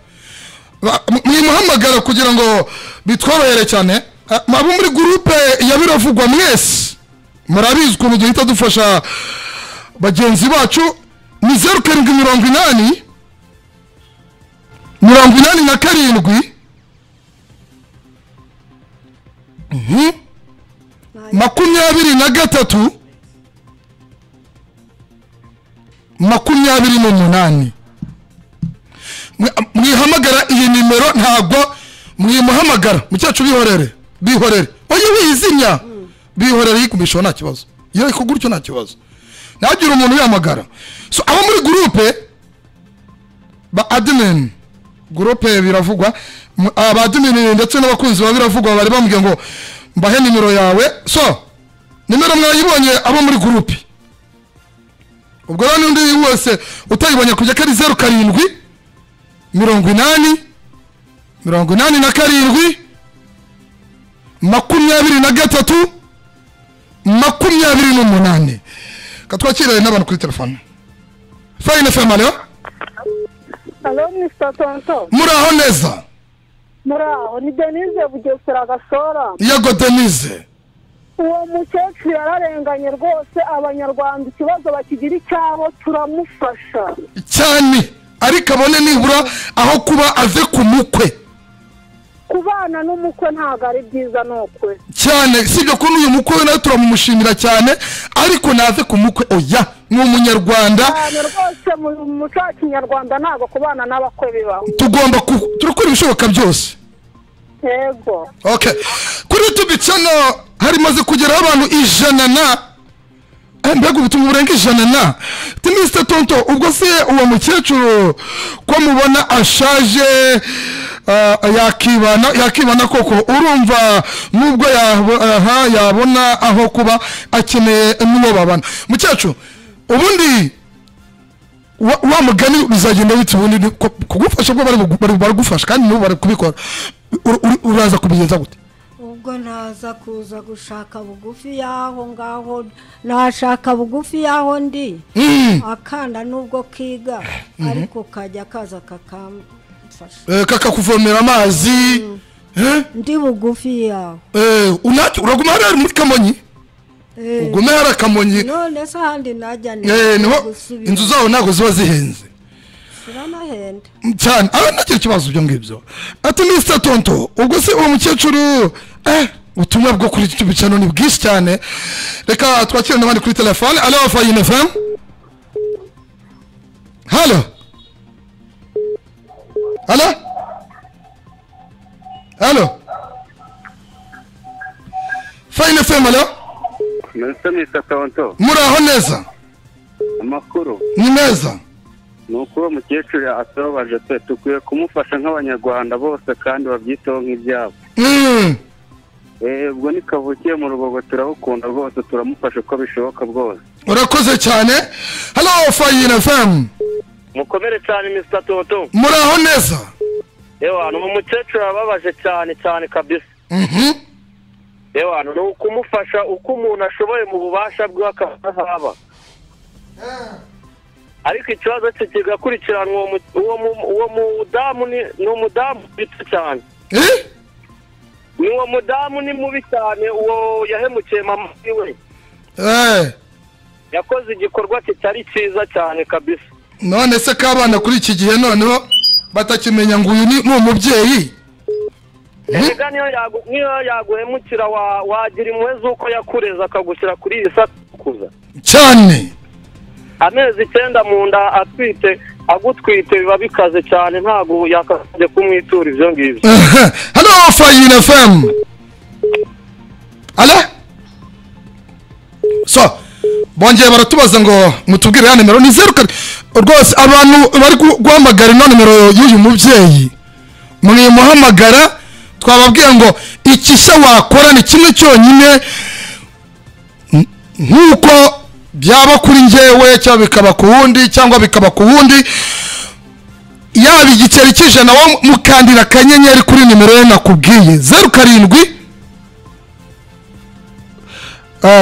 Mwimuhamagara kugira ngo bitworohere cyane. Abo muri groupe ya biravugwa mwese murabizi ukuntu duhita dufasha bagenzi bacu. Ni 0 7 80 87 23 28. Mwihamagara iyi nimero, ntabwo mwimuhamagara mukecuru, bihorere bihorere, oya wizimya bihorere, yikumisha nta kibazo, iyo ikugurutyo nta kibazo, ntagire umuntu uyihamagara. So abo muri groupe Ba admin groupe biravugwa, aba admin ndetse n'abakunzi ba biravugwa bari bambwiye ngo mbahe nimero yawe. So nimero mwayibonye abo muri groupe, ubwo rero n'undi wese utayibonye kujya kari 07 80 87 23 28. Katwakira n'abantu kuri telefone. Fine FM, alo. Alo Mr. Tonto. Muraho neza. Muraho, ni Denise Bugesera Gasora. Yego Denise. Uwo mukecuru yararenganye rwose, abanyarwanda ikibazo bakigira icyabo turamufasha cyane, ariko abone nibura aho kuba ave ku mukwe. Kubana n'umukwe ntabwo ari byiza n'ukwe cyane, sibyo ko n'uyu mukwe nawe turamumushimira cyane, ariko nave ku mukwe oya, ni umunyarwanda cyane rwose. Mu muco wa kinyarwanda ntabwo kubana n'abakwe bibaho, tugomba turakora ibishoboka byose. Yego. Okay, kuri YouTube channel harimaze kugeraho abantu 100 na mbega ubutumwa burenga 100 na Mr. Tonto. Ubwo se uwo mukecuru ko mubona ashaje yakibana koko, urumva nubwo yabona aho kuba akeneye n'uwo babana. Mukecuru, ubundi wa mugani bizagenda bite ubundi kugufasha bwo bari gufasha kandi n'ubu bari kubikora, uraza kubigenza gute? Ubwo naza kuza gushaka bugufi yaho ngaho, nashaka bugufi yaho ndi akanda nubwo kiga, ariko kajya kaza kakamfasha kakakuvomera amazi. Ndi bugufi yaho. Uraguma hariya muri Kamonyi? Ugume hariya Kamonyi. None se ahandi najya ni inzu zaho ntabwo ziba zihenze. Ziranahenda cyane, aba ntagira ikibazo ibyo ngibyo. Ati Mr. Tonto, ubwo se uwo mukecuru ubutumwa bwo kuri YouTube channel ni bwinshi cyane. Reka twakire n'abandi kuri telefone. Alo Fayine FM. Halo. Halo. Halo. Fayine FM, alo. Mr. Tonto. Muraho neza. Amakuru. Ni meza. Nuko uwo mukecuru atubabaje pe, tukwiye kumufasha nk'abanyarwanda bose kandi babyitaho nk'ibyabo. Ubwo ni kavukiye mu rugogo, turabukunda rwose, turamufasha uko bishoboka bwose. Urakoze cyane. Hello Fayine FM. Mukomere cyane Mr. Tonto. Muraho neza. Ewa, ni umukecuru ababaje cyane cyane kabisa. Ewa, ni ukumufasha uko umuntu ashoboye mu bubasha bwe akahaba. Ariko ikibazo cye kigakurikiranwa, uwo mudamu ni umudamu mubi cyane. Ni uwo mudamu ni mubi cyane, uwo yahemukiye mama wiwe. Yakoze igikorwa kitari cyiza cyane kabisa. None se kabana kuri iki gihe noneho batakimenya ngo uyu ni umubyeyi? Erega niyo yaguhemukira wagira impuhwe z'uko yakureza akagushyira kuri iyi sakuza cyane. Amezi 9 mu nda atwite, agutwite biba bikaze cyane, ntabwo yakajya kumwitura ibyo ngibyo. Hello Fayine FM. Alo. So bongeye baratubaza ngo mutubwire ya nimero ni 0 rwose. Abantu bari guhamagara ino nimero y'uyu mubyeyi, mwimuhamagara, twababwiye ngo ikisha wakora ni kimwe cyonyine, nkuko byaba kuri njyewe cyangwa bikaba ku wundi cyangwa bikaba ku wundi, yaba igiceri cy'ijana wo mukandira akanyenyeri kuri nimero ye nakubwiye 07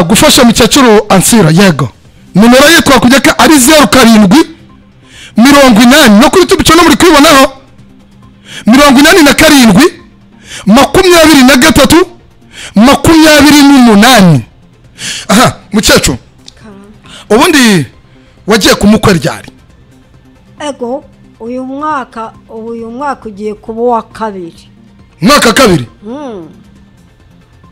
gufasha mukecuru Ansira. Yego, nimero ye twakujya ko ari 07 80 no kuri YouTube channel muri kwibonaho 87 23 28. Aha mukecuru, ubundi wagiye kumukwe ryari? Ego, uyu mwaka ugiye kuba uwa kabiri. Mwaka kabiri?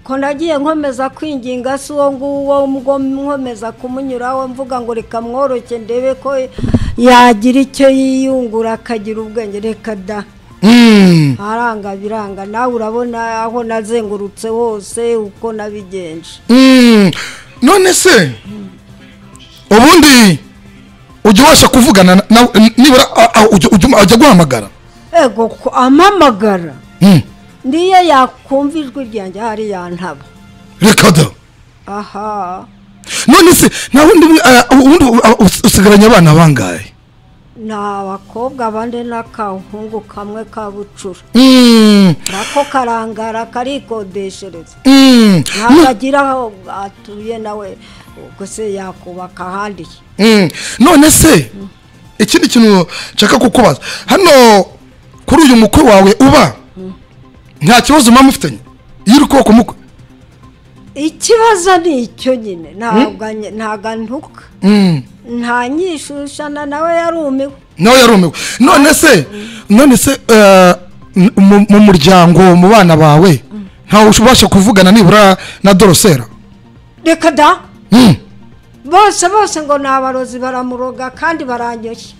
Ko nagiye nkomeza kwinginga si uwo nguwo nkomeza kumunyuraho mvuga ngo reka mworoke ndebe ko yagira icyo yiyungura akagira ubwenge, reka da. Aranga biranga, nawe urabona aho nazengurutse hose uko nabigenje. None se ubundi Ujya ubasha kuvugana nibura ujya guhamagara? Ego amamagara. Niyo yakumva ijwi ryanjye hari yantaba. Reka da. Aha. None se nta wundi usigaranye abana bangahe? Ni abakobwa bane n'akahungu kamwe ka bucura. Nako karangara karikodeshereza. Ntabwo agira aho atuye nawe ubwo se yakubaka ahandi. None se ikindi kintu nshaka kukubaza hano kuri uyu mukwe wawe uba nta kibazo mama ufitanye iyo uri kubaka umukwe? Ikibazo ni icyo nyine, ntabwo ntuka nta nyishushana nawe yarumiwe. Nawe yarumiwe. None se mu muryango mu bana bawe ntawe ubasha kuvugana nibura na Dorosera? Reka da. Bose ngo ni abarozi baramuroga kandi baranyoshye.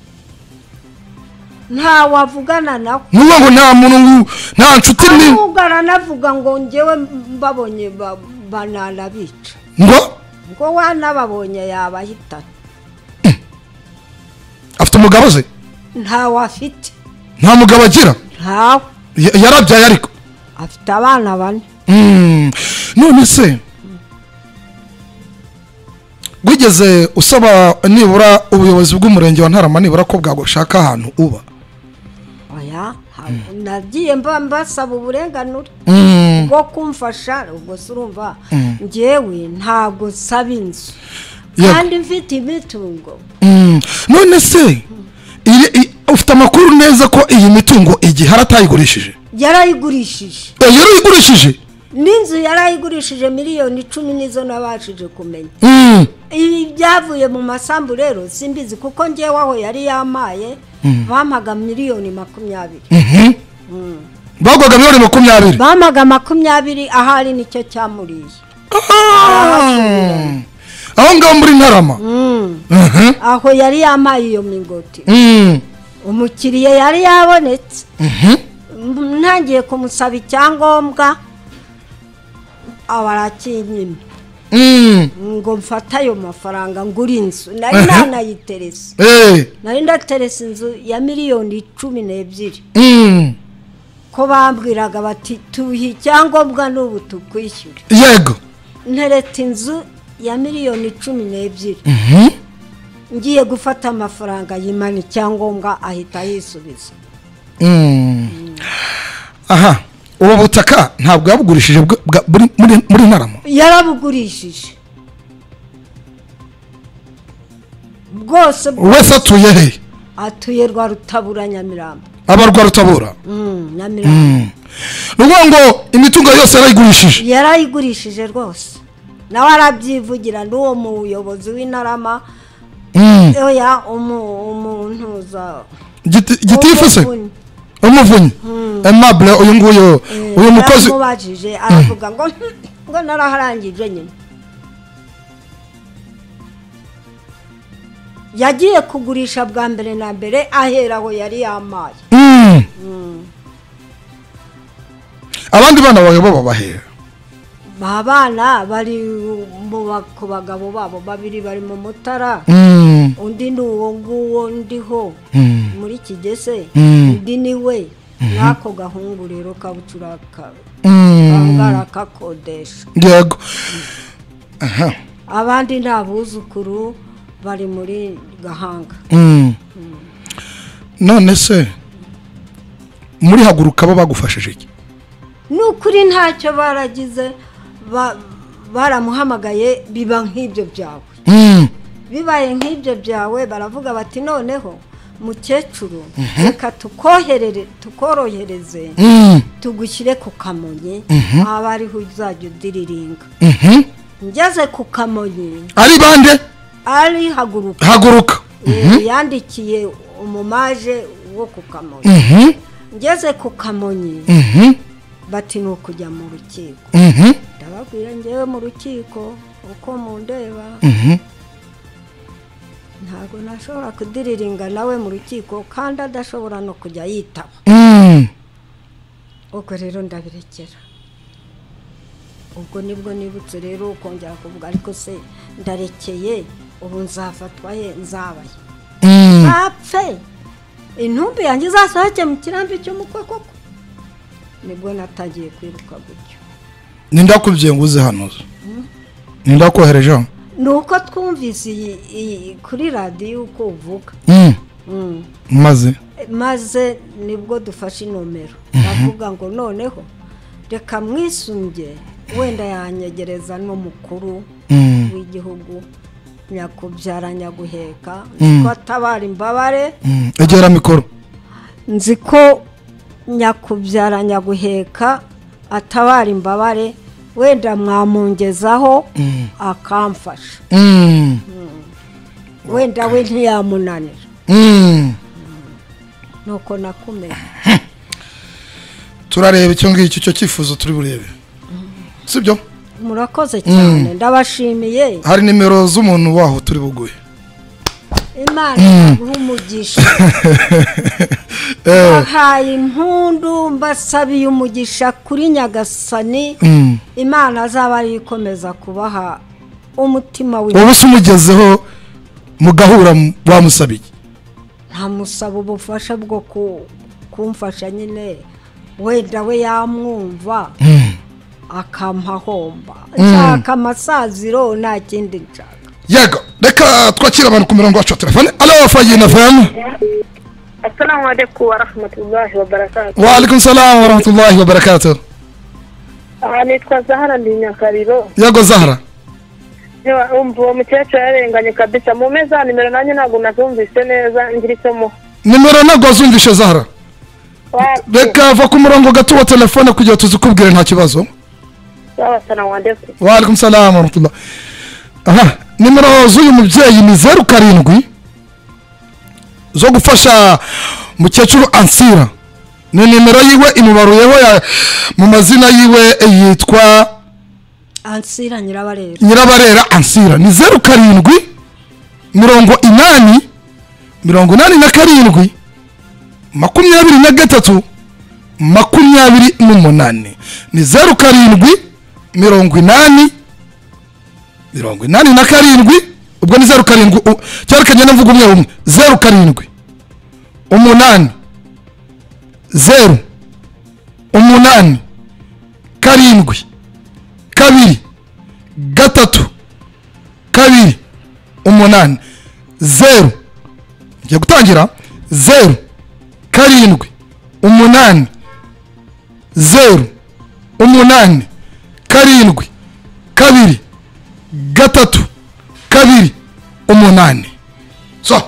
Nta wavugana nawe. Nuba ngo nta muntu nta nshuti ni. Ahubwo aranavuga ngo njyewe mbabonye bananabica. Ngo wanababonye yabahitana. Afite umugabo se? Ntawe afite. Nta mugabo agira? Ntawe. Yarabyaye ariko? Afite abana bane. None se wigeze usaba nibura ubuyobozi bw'umurenge wa Ntarama nibura ko bwagushaka ahantu uba? Oya, nagiye mbasaba uburenganure bwo kumfasha. Ubwo se urumva njyewe ntabwo nsaba inzu kandi mfite imitungo. None se ufite amakuru neza ko iyi mitungo igihe atayigurishije? Yarayigurishije. Yarayigurishije? N'inzu yarayigurishije 10,000,000 nizo nabashije kumenya. Ibi byavuye mu masambu rero simbizi kuko njyewe aho yari yamaye bampaga 20,000,000. Bagwaga 20,000,000? Bampaga 20 ahari nicyo cyamuriye. Aho ngaho muri Ntarama? Aho yari yamaye iyo mingoti. Umukiriya yari yabonetse. Ntangiye kumusaba icyangombwa abarakinyima. Ngo mfata ayo mafaranga ngura inzu. Nari nanayiterese. Nari ndaterese inzu ya 12,000,000. Ko bambwiraga bati tuhe icyangombwa n'ubu tukwishyure. Yego. Ntereta inzu ya 12,000,000. Ngiye gufata amafaranga yimana icyangombwa ahita yisubiza. Aha. Ubu butaka ntabwo yabugurishije muri Ntarama? Yarabugurishije bwose. Wese atuye he? Atuye rwa Rutabura Nyamirambo. Aba rwa Rutabura? Nyamirambo. Nukuvuga ngo imitungo yose yarayigurishije? Yarayigurishije rwose. Nawe arabyivugira n'uwo muyobozi w'Intarama. Oya umuntu za Gitifu se? Umuvunyi Aimable uyu nguyu uyu mukozi yaramubajije aravuga ngo naraharangije nyine. Yagiye kugurisha bwa mbere na mbere ahera aho yari yamaye. Abandi bana bawe bo babahera? Abana bari ku bagabo babo babiri bari mu Mutara. Undi ni uwo nguwo ndiho muri Kigese, undi ni we n'ako gahungu rero kabucura kangara kakodesha. Yego. Abandi ni abuzukuru bari muri Gahanga. None se muri Haguruka bo bagufashije iki? Nukuri ntacyo baragize, baramuhamagaye biba nk'ibyo byawe. Bibaye nk'ibyo byawe baravuga bati noneho mukecuru reka tukorohereze tugushyire ku Kamonyi aba ariho uzajya udiriringa. Ngeze ku Kamonyi ari bande? Ari Haguruka. Haguruka. Yandikiye umumaje wo ku Kamonyi. Ngeze ku Kamonyi bati ni ukujya mu rukiko. Ndababwira ngewe mu rukiko uko mundeba ntabwo nashobora kudiriringa nawe mu rukiko kandi adashobora no kujya yitaba. Ubwo rero ndabirekera. Ubwo nibwo nibutse rero kongera kuvuga ariko se ndarekeye ubu nzafatwa he nzabaye. Nzapfe intumbi yanjye izasohoke mu kirambi cy'umukwe koko. Nibwo natangiye kwiruka gutyo. Nindakubwiye ngo uze hano? Nindakohereje hano? Nuko twumvise kuri radiyo uko uvuga. Maze nibwo dufashe inomero. Ndavuga ngo noneho reka mwisunge, wenda yanyegereza n'umukuru w'igihugu nyakubyara nyaguheka, niko atabara imbabare. Egera mikoro. Nzi ko nyakubyara nyaguheka atabara imbabare, wenda mwamungezaho akamfasha. Wenda we ntiyamunanira. Nuko nakumenya. Turareba icyo ngicyo, cyo cyifuzo turi burebe. Sibyo? Murakoze cyane, ndabashimiye. Hari nimero z'umuntu waho turi buguye. Imana iguhe umugisha. Bahaye impundu, mbasabiye umugisha kuri Nyagasani. Imana azaba yikomeza kubaha umutima we. Wowe umugezeho mugahura wamusabiye? Ntamusaba ubufasha bwo kumfasha nyine, wenda we yamwumva akampahomba. Nshaka amasaziro, nta kindi nshaka. Yego, reka twakira abantu ku murongo wacu wa telefone. Alo, Fayina FM. Assalamu alaikum wa rahmatullahi wa barakatuh. Wa alaikum salam wa rahmatullahi wa barakatuh. Aha nitwa Zahara ndi Nyakariro. Yego Zahara. Umva uwo mukecuru yarenganye kabisa. Mu meza nimero nanjye ntabwo nazumvise neza, ngira icyo muha. Nimero ntabwo wazumvishe Zahara? Reka va ku murongo gato wa telefone kugira tuzikubwire, nta kibazo. Wa alaikum salam wa rahmatullah. Aha, nimero z'uyu mubyeyi ni 07 zo gufasha mukecuru Ansira. Ni nimero yiwe imubaruyeho mu mazina yiwe yitwa Ansira Nyirabarera. Nyirabarera Ansira ni 07 80 87 23 28. Ni 07 80 87, ubwo ni 07 cyarekanye mvuga umwe umwe 07 8 0 8 7 2 3 2 8 0. Ngiye gutangira 0 7 8 0 8 7 2 3 2 8. So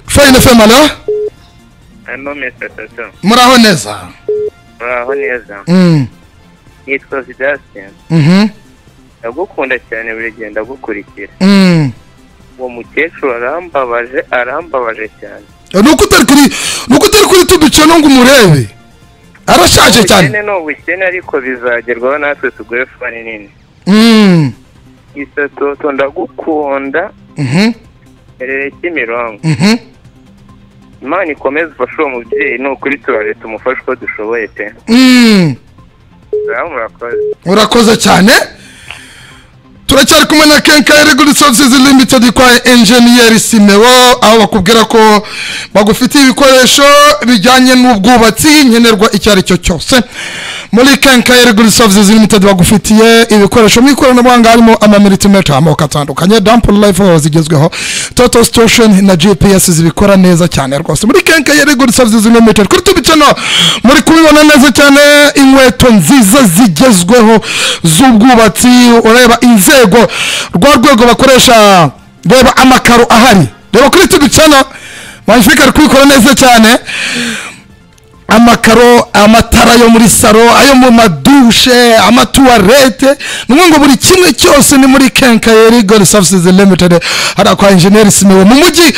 Fayina FM, alo. Hello Mr. Sasso. Muraho neza. Muraho neza. Nitwa Sebastian. Ndagukunda cyane, buri gihe ndagukurikira. Uwo mukecuru arambabaje, arambabaje cyane. Nuko utari kuri tuduce ngo umurebe. Arashaje cyane. Ubukene ni ubukene, ariko bizagerwaho natwe tugure fani nini. Isatoto ndagukunda. Erere Kimironko. Imana ikomeze ufashe uwo mubyeyi, ni ukuri turare tumufashe uko dushoboye pe. Urakoze cyane. Turacyari kumwe na Kenkayeri Good Services Limited kwa Engineer Simeo, aho bakubwira ko bagufitiye ibikoresho bijyanye n'ubwubatsi nkenerwa icyo ari cyo cyose. Muri Kenkayeri Good Services Limited bagufitiye ibikoresho mu ikoranabuhanga, harimo ama multimeter amoko atandukanye, dump life zigezweho, total station na GPS zibikora neza cyane rwose. Muri Kenkayeri Good Services Limited kuri tubicano muri kubibona neza cyane, inkweto nziza zigezweho z'ubwubatsi, ureba inzego rwa rwego bakoresha, reba amakaro ahari, reba kuri tubicano Magnifique ari kubikora neza cyane. Amakaro, amatara yo muri saro, ayo mu madushe, amatuwarete, ngo buri kimwe cyose ni muri Kenkayeri Good Services Limited. Hari kwa Engineer Simeo mu mujyi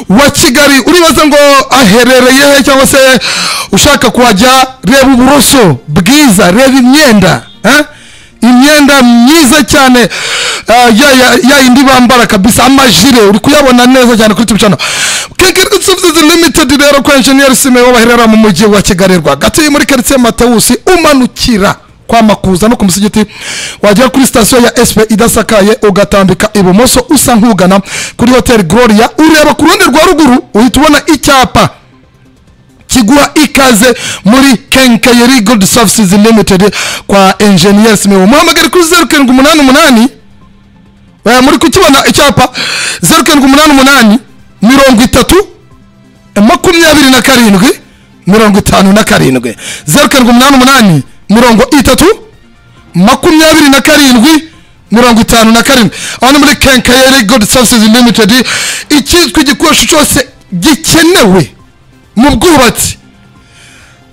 wa Kigali. Uribaza ngo aherereye he cyangwa se ushaka kuhajya, reba uburoso bwiza, reba imyenda, imyenda myiza cyane ya indi bambara kabisa, amajire uri kuyabona neza cyane kuri tubicano. Kenkayeri Good Services Limited rero kwa Engineer Simeo baherera mu mujyi wa Kigali rwagati muri quartier Matawusi, umanukira kwa Makuza no ku musigiti, wagera kuri sitasiyo ya SP idasakaye ugatambika ibumoso usa nk'ugana kuri Hotel Gloria, ureba ku ruhande rwa ruguru uhita ubona icyapa kiguha ikaze muri Kenkayeri Gold Services Limited kwa Engineer Simeo. Muhamagare kuri 0788, muri kukibona icyapa, 0788 30 27 57, 0788 30 27 57. Aho ni muri Kenkayeri Gold Services Limited. Ikitwa igikoresho cyose gikenewe mu bwubatsi,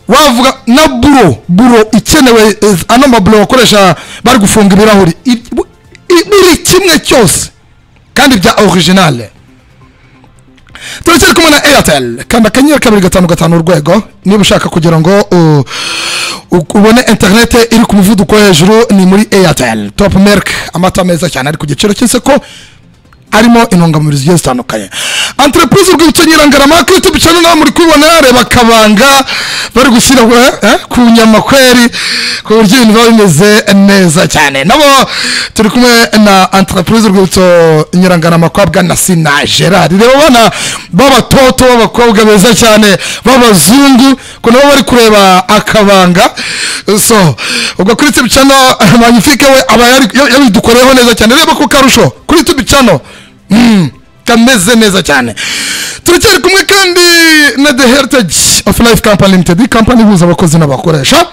wavuga na buro ikenewe, ano maburo bakoresha bari gufunga ibirahuri, buri kimwe cyose kandi bya original. Turacyari kumwe na Airtel. Kanda *255 urwego niba ushaka kugira ngo ubone internet iri ku muvuduko hejuru, ni muri Airtel. Top Milk, amata meza cyane ari ku giciro cy'isoko, arimo intungamubiri zigiye zitandukanye. Entreprise Urwibutso Nyirangarama kuri YouTube channel nawe muri kubibona, reba akabanga bari gushyira ku nyamakweri ku buryo ibintu biba bimeze neza cyane. Nabo turi kumwe na Entreprise Urwibutso Nyirangarama kwa Bwana Sina Gerard. Reba abana b'abatoto b'abakobwa beza cyane b'abazungu ko nabo bari kureba akabanga. So ubwo kuri YouTube channel Magnifique we aba yabidukoreyeho neza cyane. Reba ku karusho kuri YouTube channel kameze neza cyane. Turacyari kumwe kandi na The Heritage of Life Company Limited, company ihuza abakozi n'abakoresha.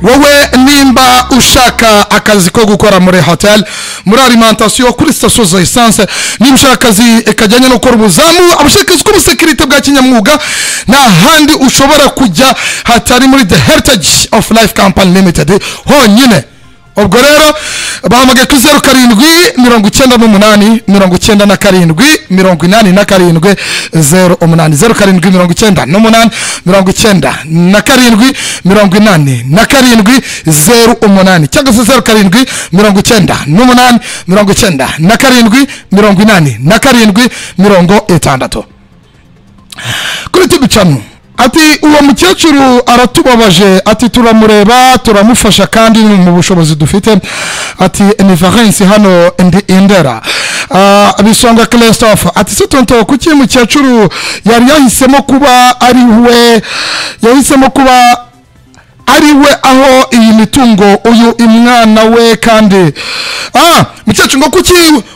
Wowe nimba ushaka akazi ko gukora muri hotel, muri alimentation, kuri station za essence, nimba ushaka akazi kajyanye no gukora ubuzamu, abashaka akazi k'ubusekirite bwa kinyamwuga, nta handi ushobora kujya hatari muri The Heritage of Life Company Limited honyine. Ubwo rero bahamagaye kuri 07 98 97 87 08, 07 98 97 87 08, cyangwa se 07 98 97 87 60. Kuri YouTube channel ati uwo mukecuru aratubabaje, ati turamureba turamufasha kandi mu bushobozi dufite, ati ni vacances hano ndi Indera. Bisonga Christophe ati se tonto kuki mukecuru yari yahisemo kuba ari we, yahisemo kuba ari we aho iyi mitungo uyu imwana we, kandi mukecuru ngo kuki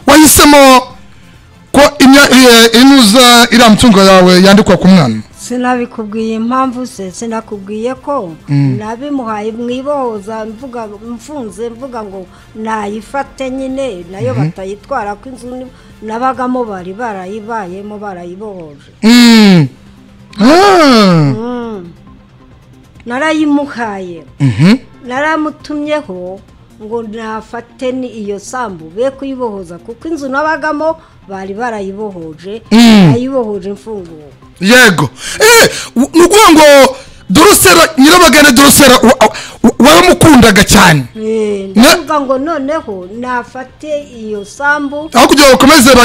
wahisemo ko inuza iriya mitungo yawe yandikwa ku mwana? Sinabikubwiye impamvu se, sinakubwiye ko nabimuhaye mwibohoza mvuga mfunze mvuga ngo nayifate nyine nayo batayitwara ko inzu nabagamo bari barayibayemo barayibohoje. Narayimuhaye, naramutumyeho ngo nafate ni iyo sambu be kuyibohoza kuko inzu nabagamo bari barayibohoje, ayibohoje imfunguo. Yego. Nukuvuga ngo Dorosera Nyirabagana Dorosera waramukundaga cyane. Ndavuga ngo noneho nafate iyo sambu aho kugira ngo bakomeze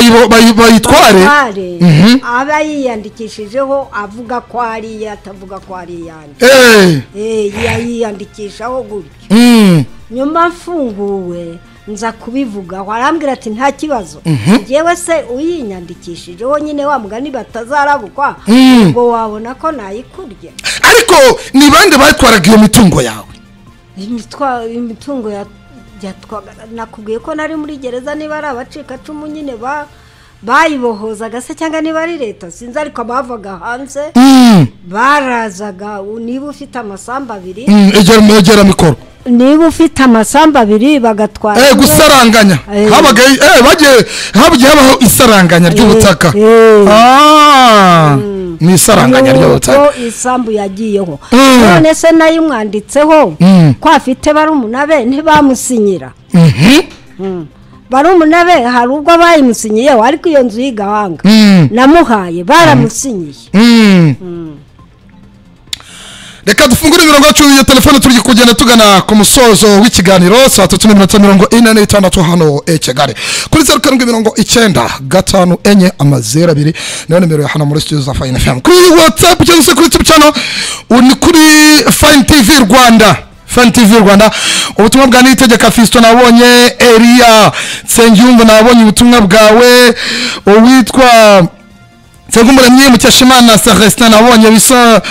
bayitware, aba yiyandikishijeho avuga ko ari atavuga ko ari yanjye. Yiyandikishaho gutyo. Nyuma mfunguwe nza kubivuga arambwira ati nta kibazo, njyewe se uyinyandikishije wonyine wa mugani batazarabukwa ngo wabona ko nayikurya. Ariko ni bande batwaraga iyo mitungo yawe? Imitungo yatwaga nakubwiye ko nari muri gereza, niba ari abacika cumu nyine bayibohozaga se cyangwa niba ari leta sinzi, ariko bavaga hanze barazaga. Niba ufite amasamba abiri egera mikoro, niba ufite amasamba abiri bagatwara gusaranganya, habaga bagiye habaho isaranganya ry'ubutaka. Ni isaranganya ry'ubutaka isambu yagiyeho. None se nayo mwanditseho ko afite barumuna be ntibamusinyira. Barumuna be hari ubwo bayimusinyiyeho, ariko iyo nzu y'igahanga namuhaye baramusinyiye. Reka dufungure imirongo yacu ya telefone turi kugenda tugana ku musozo w'ikiganiro saa 3:46 hano e Kigali kuri 0795 4 niyo nimero ya hano muri studio za Fine FM. Kuri WhatsApp cyangwa se kuri YouTube channel ni kuri Fine TV Rwanda, Fan TV Rwanda. Ubutumwa bwa Niyitegeka Fiston nabonye, Elia Nsengiyumva nabonye ubutumwa bwawe, uwitwa Nsengumuremyi Mukeshimana Celestin nabonye, bisa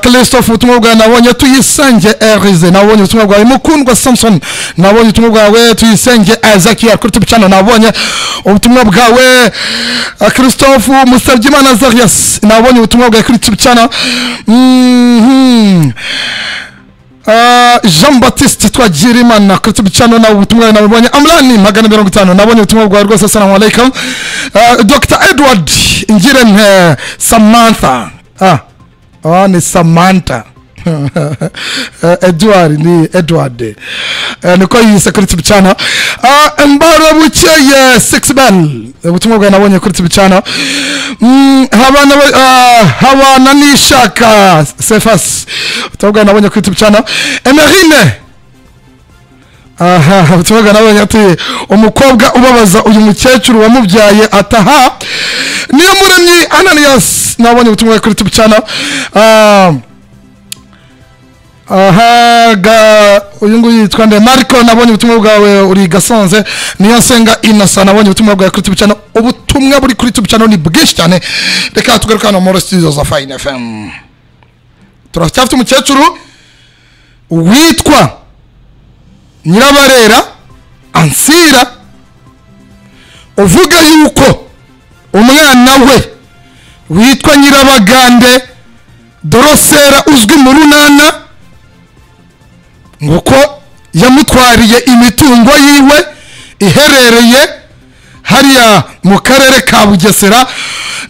Christophe ubutumwa bwawe nabonye, Tuyisenge Erize nabonye ubutumwa bwawe, Mukundwa Samson nabonye ubutumwa bwawe, Tuyisenge Ezekiel kuri YouTube channel nabonye ubutumwa bwawe, Christophe Musabyimana Zarias nabonye ubutumwa bwawe kuri YouTube channel. Jean Baptiste Twagirimana kuri YouTube channel na ubutumwa nabonye, Amlani 150 nabonye ubutumwa bwawe rwose, assalamu alaikum. Dr Edward Ngirente Samantha, ni Samantha Edward ni Edward niko yise kuri YouTube channel. Mbaro Bukeye 6 bell ubutumwa bwawe nabonye kuri YouTube channel. Habana nishaka Cefas ubutumwa bwawe nabonye kuri YouTube channel. Emerine ubutumwa bwawe nabonye ati umukobwa ubabaza uyu mukecuru wamubyaye ataha. Niyo Muremyi Ananias nabonye ubutumwa kuri YouTube channel. Uyu nguyu yitwa nde? Marco nabonye ubutumwa bwawe uri Gasonze. Niyo Nsenga Innocent nabonye ubutumwa bwawe kuri YouTube channel. Ubutumwa buri kuri YouTube channel ni bwinshi cyane. Reka tugaruke hano muri studio za Fine FM. Turacyafite umukecuru witwa Nyirabarera Ansira uvuga yuko umwana we witwa Nyirabagande Dorosera uzwi mu runana nguko yamutwariye imitungo yiwe iherereye hariya mu karere ka Bugesera,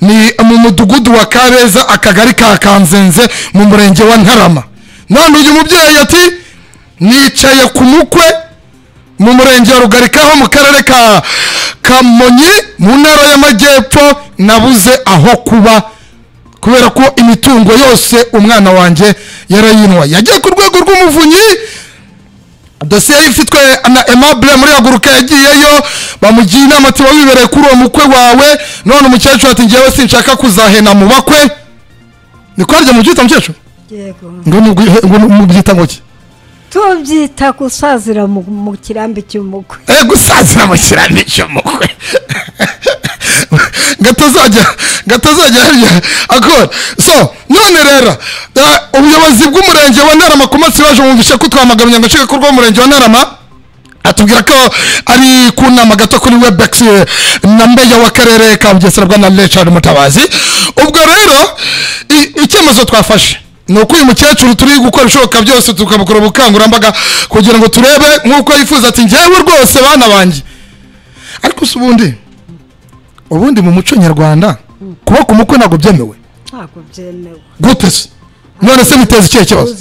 ni mu mudugudu wa Kabeza, akagari ka Kanzenze, mu murenge wa Ntarama. None uyu mubyeyi ati nicaye ku mukwe mu murenge wa Rugarika ho mu karere ka Kamonyi mu ntara y'Amajyepfo, nabuze aho kuba kubera ko imitungo yose umwana wanjye yarayinwa. Yagiye ku rwego rw'umuvunyi, dosiye ifitwe na Aimable muri Haguruka, yagiyeyo bamugira inama ati wibereye kuri uwo mukwe wawe. None umukecuru ati ngewe sinshaka kuzahena mu bakwe. Niko arya mubyita mukecuru? Yego. Ngo mubyita ngo ki? Tubyita gusazira mu kirambi cy'umukwe. Gusazira mu kirambi cy'umukwe. Gatazajya harya akora. So none rero ubuyobozi bw'umurenge wa Ntarama ku munsi waje bumvishe ko twamagana umunyamabanga w'umurenge wa Ntarama, atubwira ko ari ku nama gato kuri Webex na Mbeya w'akarere ka Bugesera bwa Richard Mutabazi. Ubwo rero icyemezo twafashe ni uko uyu mukecuru turi gukora ibishoboka byose tukamukora ubukangurambaga kugira ngo turebe nk'uko yifuza ati njyewe rwose bana banjye. Ariko se ubundi mu muco nyarwanda kuba ku mukwe ntabwo byemewe. Ntabwo byemewe. Gute se? None se biteza ikihe kibazo?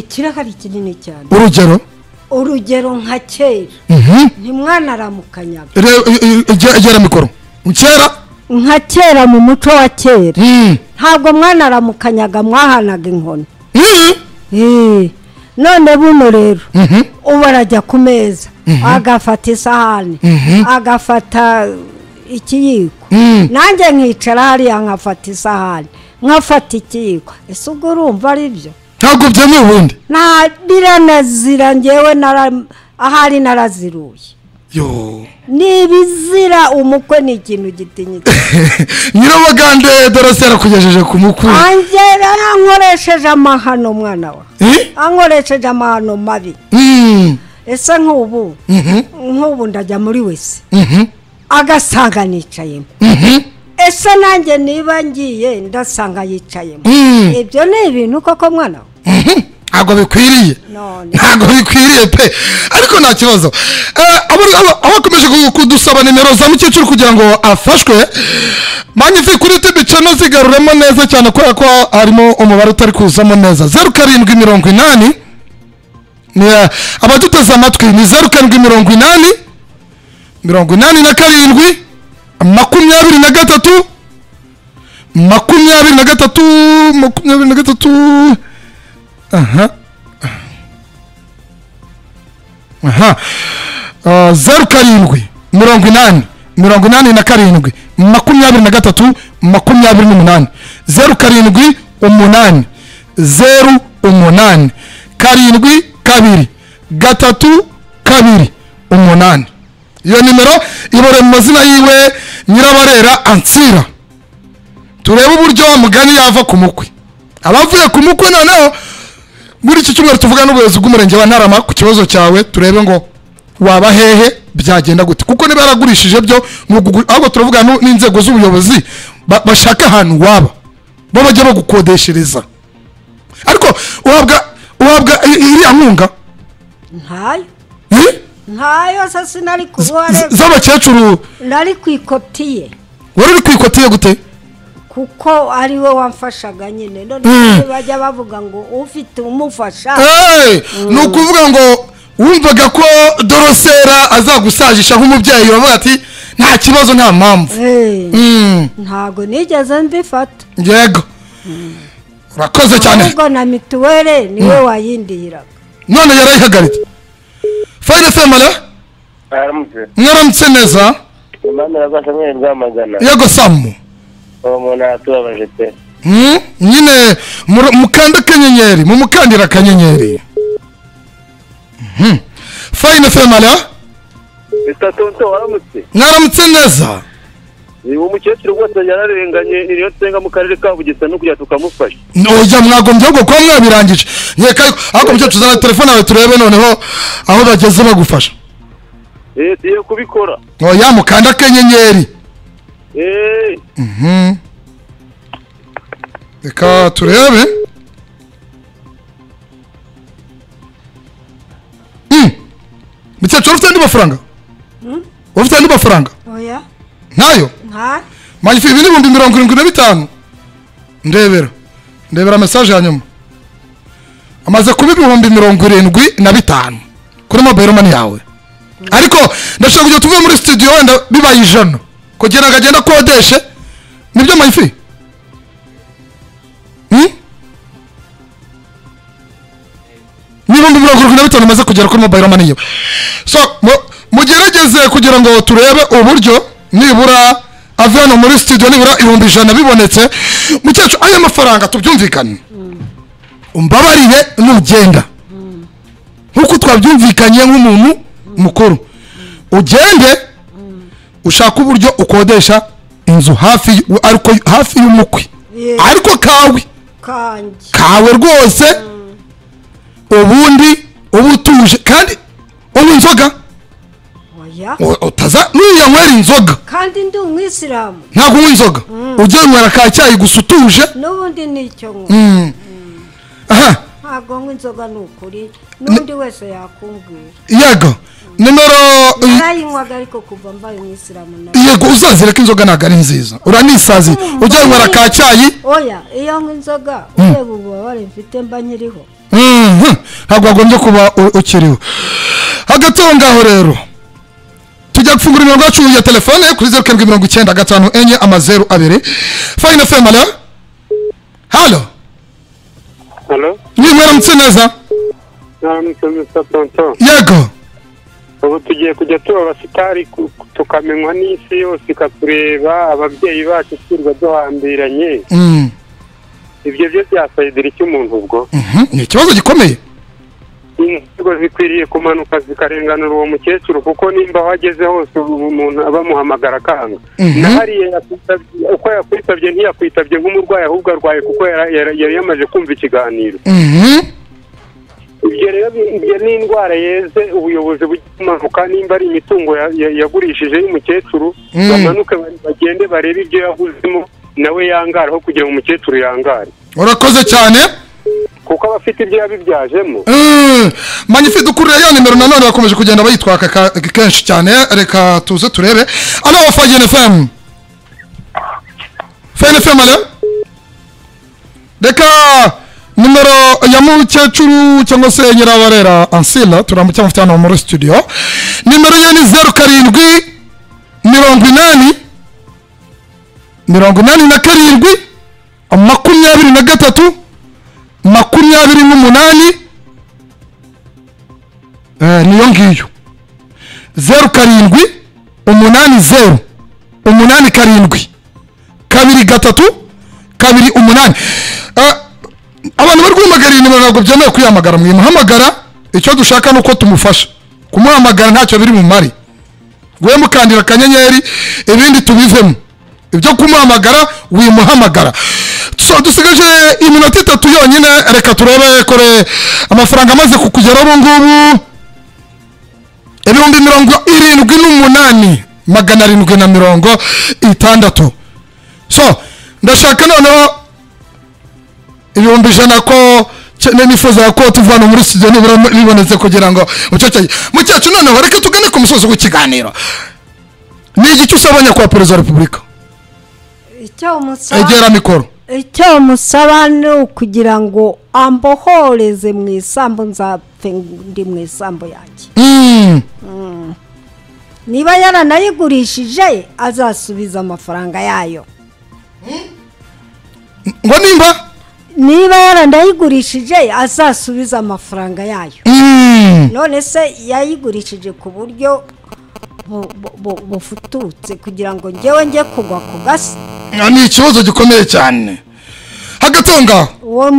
Kirahari kinini cyane. Urugero nka kera ntimwanaramukanyaga. Egera mikoro. Kera nka kera mu muco wa kera ntabwo mwanaramukanyaga, mwahanaga inkoni. None buno rero ubu arajya ku meza agafata isahani agafata ikiyiko, nanjye nkicara hariya nkafata isahani nkafata ikiyiko. Ese ubwo urumva ari byo? Ntabwo byemewe ubundi. Nta biranazira, ngewe ahari naraziruye. Yo nibizira umukwe ni ikintu gitinyitse. Nyirabagande Dorosera kugejeje ku mukwe. Angera ankoresheje amahano mwana wa. Ankoresheje amahano mabi. Ese nk'ubu ndajya muri wese agasanga nicayemo. Ese nanjye niba ngiye ndasanga yicayemo. Ibyo ni ibintu koko mwana wa? Ntabwo bikwiriye. Ntabwo bikwiriye pe. Ariko nta kibazo. Abakomeje kudusaba nimero za mukecuru kugira ngo afashwe, Magnifique kuri YouTube channel zigaruremo neza cyane kubera ko harimo umubare utari kuzamo neza. 0780 ni abaduteze amatwi ni 0780 87 23 23 23. Aha aha 07 80 87 23 28 07 8 0 8 7 2 3 2 8. Iyo nimero ibore mu mazina yiwe Nyirabarera Ansira. Turebe uburyo mugani yava ku mukwe. Abavuye ku mukwe noneho muri iki cyumweru tuvuga n'ubuyobozi bw'umurenge wa Ntarama ku kibazo cyawe, turebe ngo waba hehe byagenda gute, kuko niba yaragurishije byo ahubwo turavuga n'inzego z'ubuyobozi bashaka ahantu waba bo bajya bagukodeshereza. Ariko uhabwa iriya nkunga ntayo ntayo sasa nari kubuhare z'abakecuru nari kwikotiye. Wari uri kwikotiye gute? Kuko ari we wamfashaga nyine, none bajya bavuga ngo ufite umufasha. Ni ukuvuga ngo wumvaga ko Dorosera azagusajisha nk'umubyeyi, uravuga ati nta kibazo nta mpamvu. Ntago nigeze mbifata. Yego. Urakoze cyane. Ahubwo na mituweli niwe wayindihiraga. None yarayihagaritse. Fine FM ala? Mwaramutse neza. Yego Samu. Uwo muntu aratubabaje pe. Nyine mukanda akanyenyeri, mumukandira akanyenyeri. Fine FM ala? Mr. Tonto waramutse. Mwaramutse neza. Uwo mukecuru rwose yararenganye, niyo nsenga mu karere ka Bugesera no kujya tukamufasha. Oya mwagombye ahubwo kuba mwabirangije. Nkeka ariko mukecuru zana telefone yawe turebe noneho aho bageze bagufasha. Tugiye kubikora. Oya mukanda akanyenyeri. Reka turebe. Mukecuru ufite andi mafaranga? Ufite andi mafaranga? Oya. Ntayo? Nta. Magnifique 75,000. Ndebera message ya nyuma. Amaze kuba 75,000 kuri mobile money yawe. Ariko ndashaka kujya tuve muri studio wenda bibaye 100 kugira ngo agenda kodeshe. Nibyo Magnifique? Ni 75,000 amaze kugera kuri mobile money yawe. So mugerageze kugira ngo turebe uburyo nibura ave hano muri studio nibura 100,000 bibonetse. Mukecuru aya mafaranga tubyumvikane, umbabarire nugenda nkuko twabyumvikanye nk'umuntu mukuru, ugende ushaka uburyo ukodesha inzu hafi, ariko hafi y'umukwe, ariko kawe kawe rwose, ubundi ubutuje kandi ubu inzoga utaza nuyanywera inzoga. Kandi ndi umwisilamu. Ntabwo unywa inzoga. Ujye unywera ka cyayi gusa utuje. N'ubundi nicyo nywa. Aha. Ntabwo nywa inzoga ni ukuri, n'undi wese yakumbwira. Yego. Nimero narayinywaga ariko kuva mbaye umwisilamu nawe. Yego uzazireka inzoga ntabwo ari nziza. Uranisazi. Ujye unywera ka cyayi. Oya, iyo nywa inzoga ureba ububabare mfite mba nkiriho. Ntabwo wagombye kuba ukiriho. Hagati aho ngaho rero tujya gufungura imirongo yacu ya telefone kuri 0795 4 0 2. Fine FM ala? Halo. Halo. Ni mwaramutse neza? Mwaramutse Mr. Tonto. Yego. Ubu tugiye kujya tuba abasitari tukamenywa n'isi yose ikatureba, ababyeyi bacu twirwa duhambiranye. Ibyo byo byasayidira icyo umuntu ubwo. Ni ikibazo gikomeye. Inzego zikwiriye kumanuka zikarenganura uwo mukecuru, kuko nimba wageze hose umuntu abamuhamagara akanga. Na hariya uko yakwitabye ntiyakwitabye nk'umurwayi, ahubwo arwaye kuko yari yamaze kumva ikiganiro. Ibyo rero ibyo ni indwara yeze, ubuyobozi bumanuka nimba ari imitungo yagurishije y'umukecuru, bamanuke bagende barebe ibyo yaguzemo nawe yangara aho kugira ngo umukecuru yangare. Urakoze cyane. Kuko abafite ibyo yabibyajemo. Magnifique dukurira ya nimero nanone bakomeje kugenda bayitwaka kenshi cyane, reka tuze turebe. Alo Fine FM. Fine FM alo. Reka nimero ya mukecuru cyangwa se Nyirabarera Ansila turamucyamufite hano muri studio. Nimero ye ni 07 80 87 23 28 niyo ngiyo 07 80 87 23 28. Abantu bari guhamagara iyi nimero ntabwo byemewe kuyihamagara, mwimuhamagara, icyo dushaka ni uko tumufasha. Kumuhamagara ntacyo biri bumare, we mukandira akanyenyeri ibindi tubivemo, ibyo kumuhamagara wimuhamagara. So dusigaje iminota 3 yonyine, reka turebe kore amafaranga amaze kukugera ubu ngubu 78,760. So ndashaka noneho 100,000 ko nifuza ko tuvana muri studio nibura bibonetse kugira ngo mukecuru noneho reka tugane ku musozo w'ikiganiro. Ni iki usaba nyakubahwa Perezida wa Repubulika? Egera mikoro. Icyo musaba ni ukugira ngo ambohoreze mu isambu, nzapfe ndi mu isambu yanjye. Niba yaranayigurishije azasubiza amafaranga yayo. Ngo nimba yaranayigurishije azasubiza amafaranga yayo. None se yayigurishije ku buryo bufututse kugira ngo njyewe njye kugwa ku gasi? Ni ikibazo gikomeye cyane. Hagati aho ngaho uwo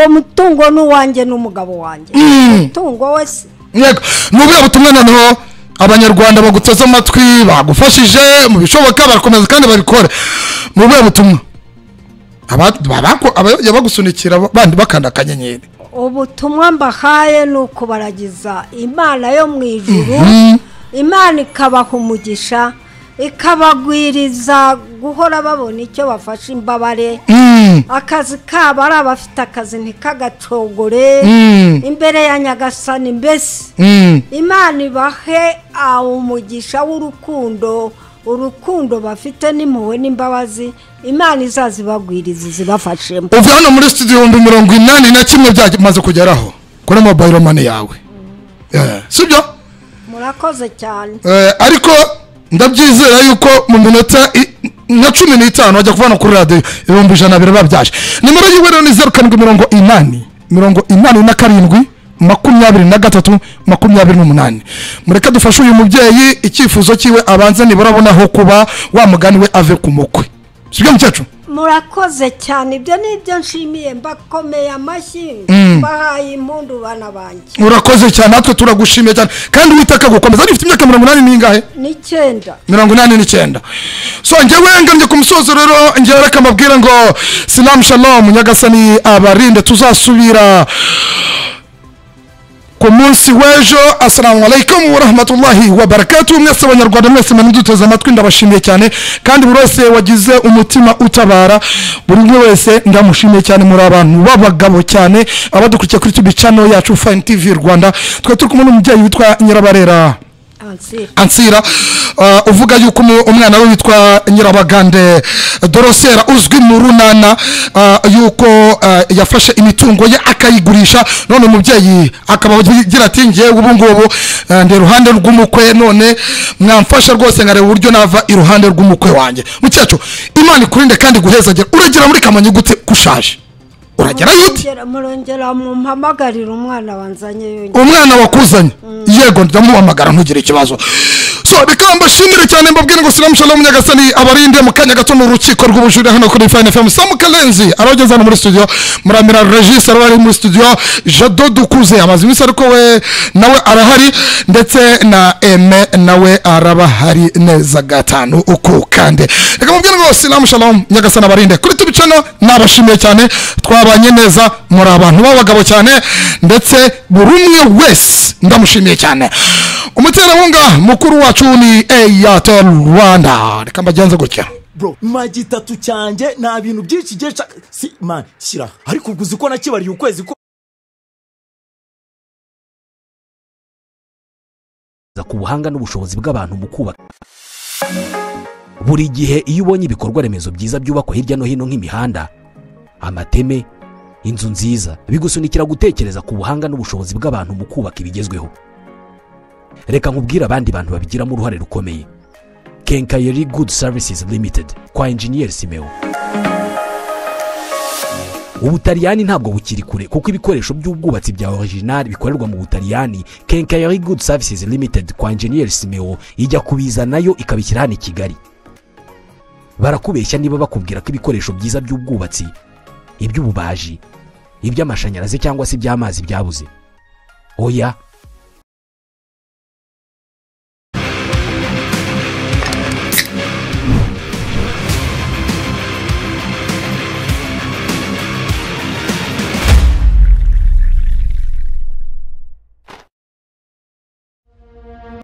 mutungo ni uwanjye n'umugabo wanjye. Umutungo wese. Yego, ni ubuhe butumwa noneho abanyarwanda baguteze amatwi, bagufashije mu bishoboka barakomeza kandi babikore? Ni ubuhe butumwa abajya bagusunikira bandi bakanda akanyenyeri? Ubutumwa mbahaye ni ukubaragiza Imana yo mu ijuru, Imana ikabaha umugisha, ikabagwiriza guhora babona icyo bafasha imbabare. Akazi kabo ari abafite akazi ntikagacogore imbere ya Nyagasani. Mbese Imana ibahe umugisha w'urukundo, urukundo bafite n'impuhwe n'imbabazi, Imana izazibagwiriza zibafashemo. Uva hano muri studio 81,000 byamaze kugeraho kuri mobile money yawe, sibyo? Murakoze cyane. Ariko ndabyizera yuko mu minota nka 15 wajya kuvana kuri radio 100,000 biraba byaje. Nimero yiwe rero ni 0780 87 23 28. Mureke dufashe uyu mubyeyi, icyifuzo cyiwe abanze nibura abona aho kuba, wa mugani we ave ku mukwe, sibyo mukecuru? Murakoze cyane, ibyo nibyo nshimiye, mbakomeye amashyi, mbahaye impundu bana banjye. Urakoze cyane, natwe turagushimiye cyane kandi Uwiteka gukomeza. Ufite imyaka 80 n'ingahe? 9. 89. So njyewe ngamye ku musozo rero, njyewe reka mbabwire ngo salam shalom, Nyagasani abarinde, tuzasubira ku munsi w'ejo. Assalamu alaikum wa rahmatullahi wa barakatuh. Mwese abanyarwanda mwese muduteze amatwi ndabashimiye cyane, kandi buri wese wagize umutima utabara, buri umwe wese ndamushimiye cyane. Muri abantu b'abagabo cyane abadukurikiye kuri YouTube channel yacu Fine TV Rwanda. Twe turi kumwe n'umubyeyi witwa Nyirabarera Ansira, uvuga yuko umwana we witwa Nyirabagande Dorosera uzwi mu runana, yuko yafashe imitungo ye akayigurisha, none umubyeyi akaba agira ati ngewe ubu ngubu ndi iruhande rw'umukwe, none mwamfasha rwose nkareba uburyo nava iruhande rw'umukwe wanjye. Mukecuru, Imana ikurinde kandi guhezagera. Uragera muri Kamonyi gute kushaje? Uragera yute? Murongera mumpamagarira umwana wanzanye yonyine. Umwana wakuzanye? Yego, ndamuhamagara ntugire ikibazo. So reka mbashimire cyane, mbabwire ngo salam shalom, Nyagasani abarinde. Mu kanya gato mu rukiko rw'ubujurire hano kuri Fine FM, Sam Kalenzi arageze hano muri studio, Muramira Regis arari muri studio, Jado Dukuze amaze iminsi ariko we nawe arahari, ndetse na Aime nawe arabahari neza gatanu uko kande. Reka mbabwire ngo salam shalom, Nyagasani abarinde. Kuri YouTube channel nabashimiye cyane, twabanye neza, muri abantu b'abagabo cyane, ndetse buri umwe wese ndamushimiye cyane. Umuterankunga mukuru wacu ni Airtel Rwanda. Reka mbagenze gutya. Bro, magi 3 cyanjye nta bintu byinshi giye si man shyira, ariko uguze uko nakibariye ukwezi ko ku buhanga n'ubushobozi bw'abantu mu kubaka. Buri gihe iyo ubonye ibikorwa remezo byiza byubakwa hirya no hino nk'imihanda, amateme, inzu nziza, bigusunikira gutekereza ku buhanga n'ubushobozi bw'abantu mu kubaka ibigezweho. Reka nkubwire abandi bantu babigiramo uruhare rukomeye. Kenkayeri Good Services Limited kwa Engineer Simeo. Ubutaliyani ntabwo bukiri kure, kuko ibikoresho by'ubwubatsi bya original bikorerwa mu Butaliyani. Kenkayeri Good Services Limited kwa Engineer Simeo ijya kubizanayo ikabishyira hano i Kigali. Barakubeshya niba bakubwira ko ibikoresho byiza by'ubwubatsi, iby'ububaji, Iby'amashanyarazi cyangwa se iby'amazi byabuze? Oya.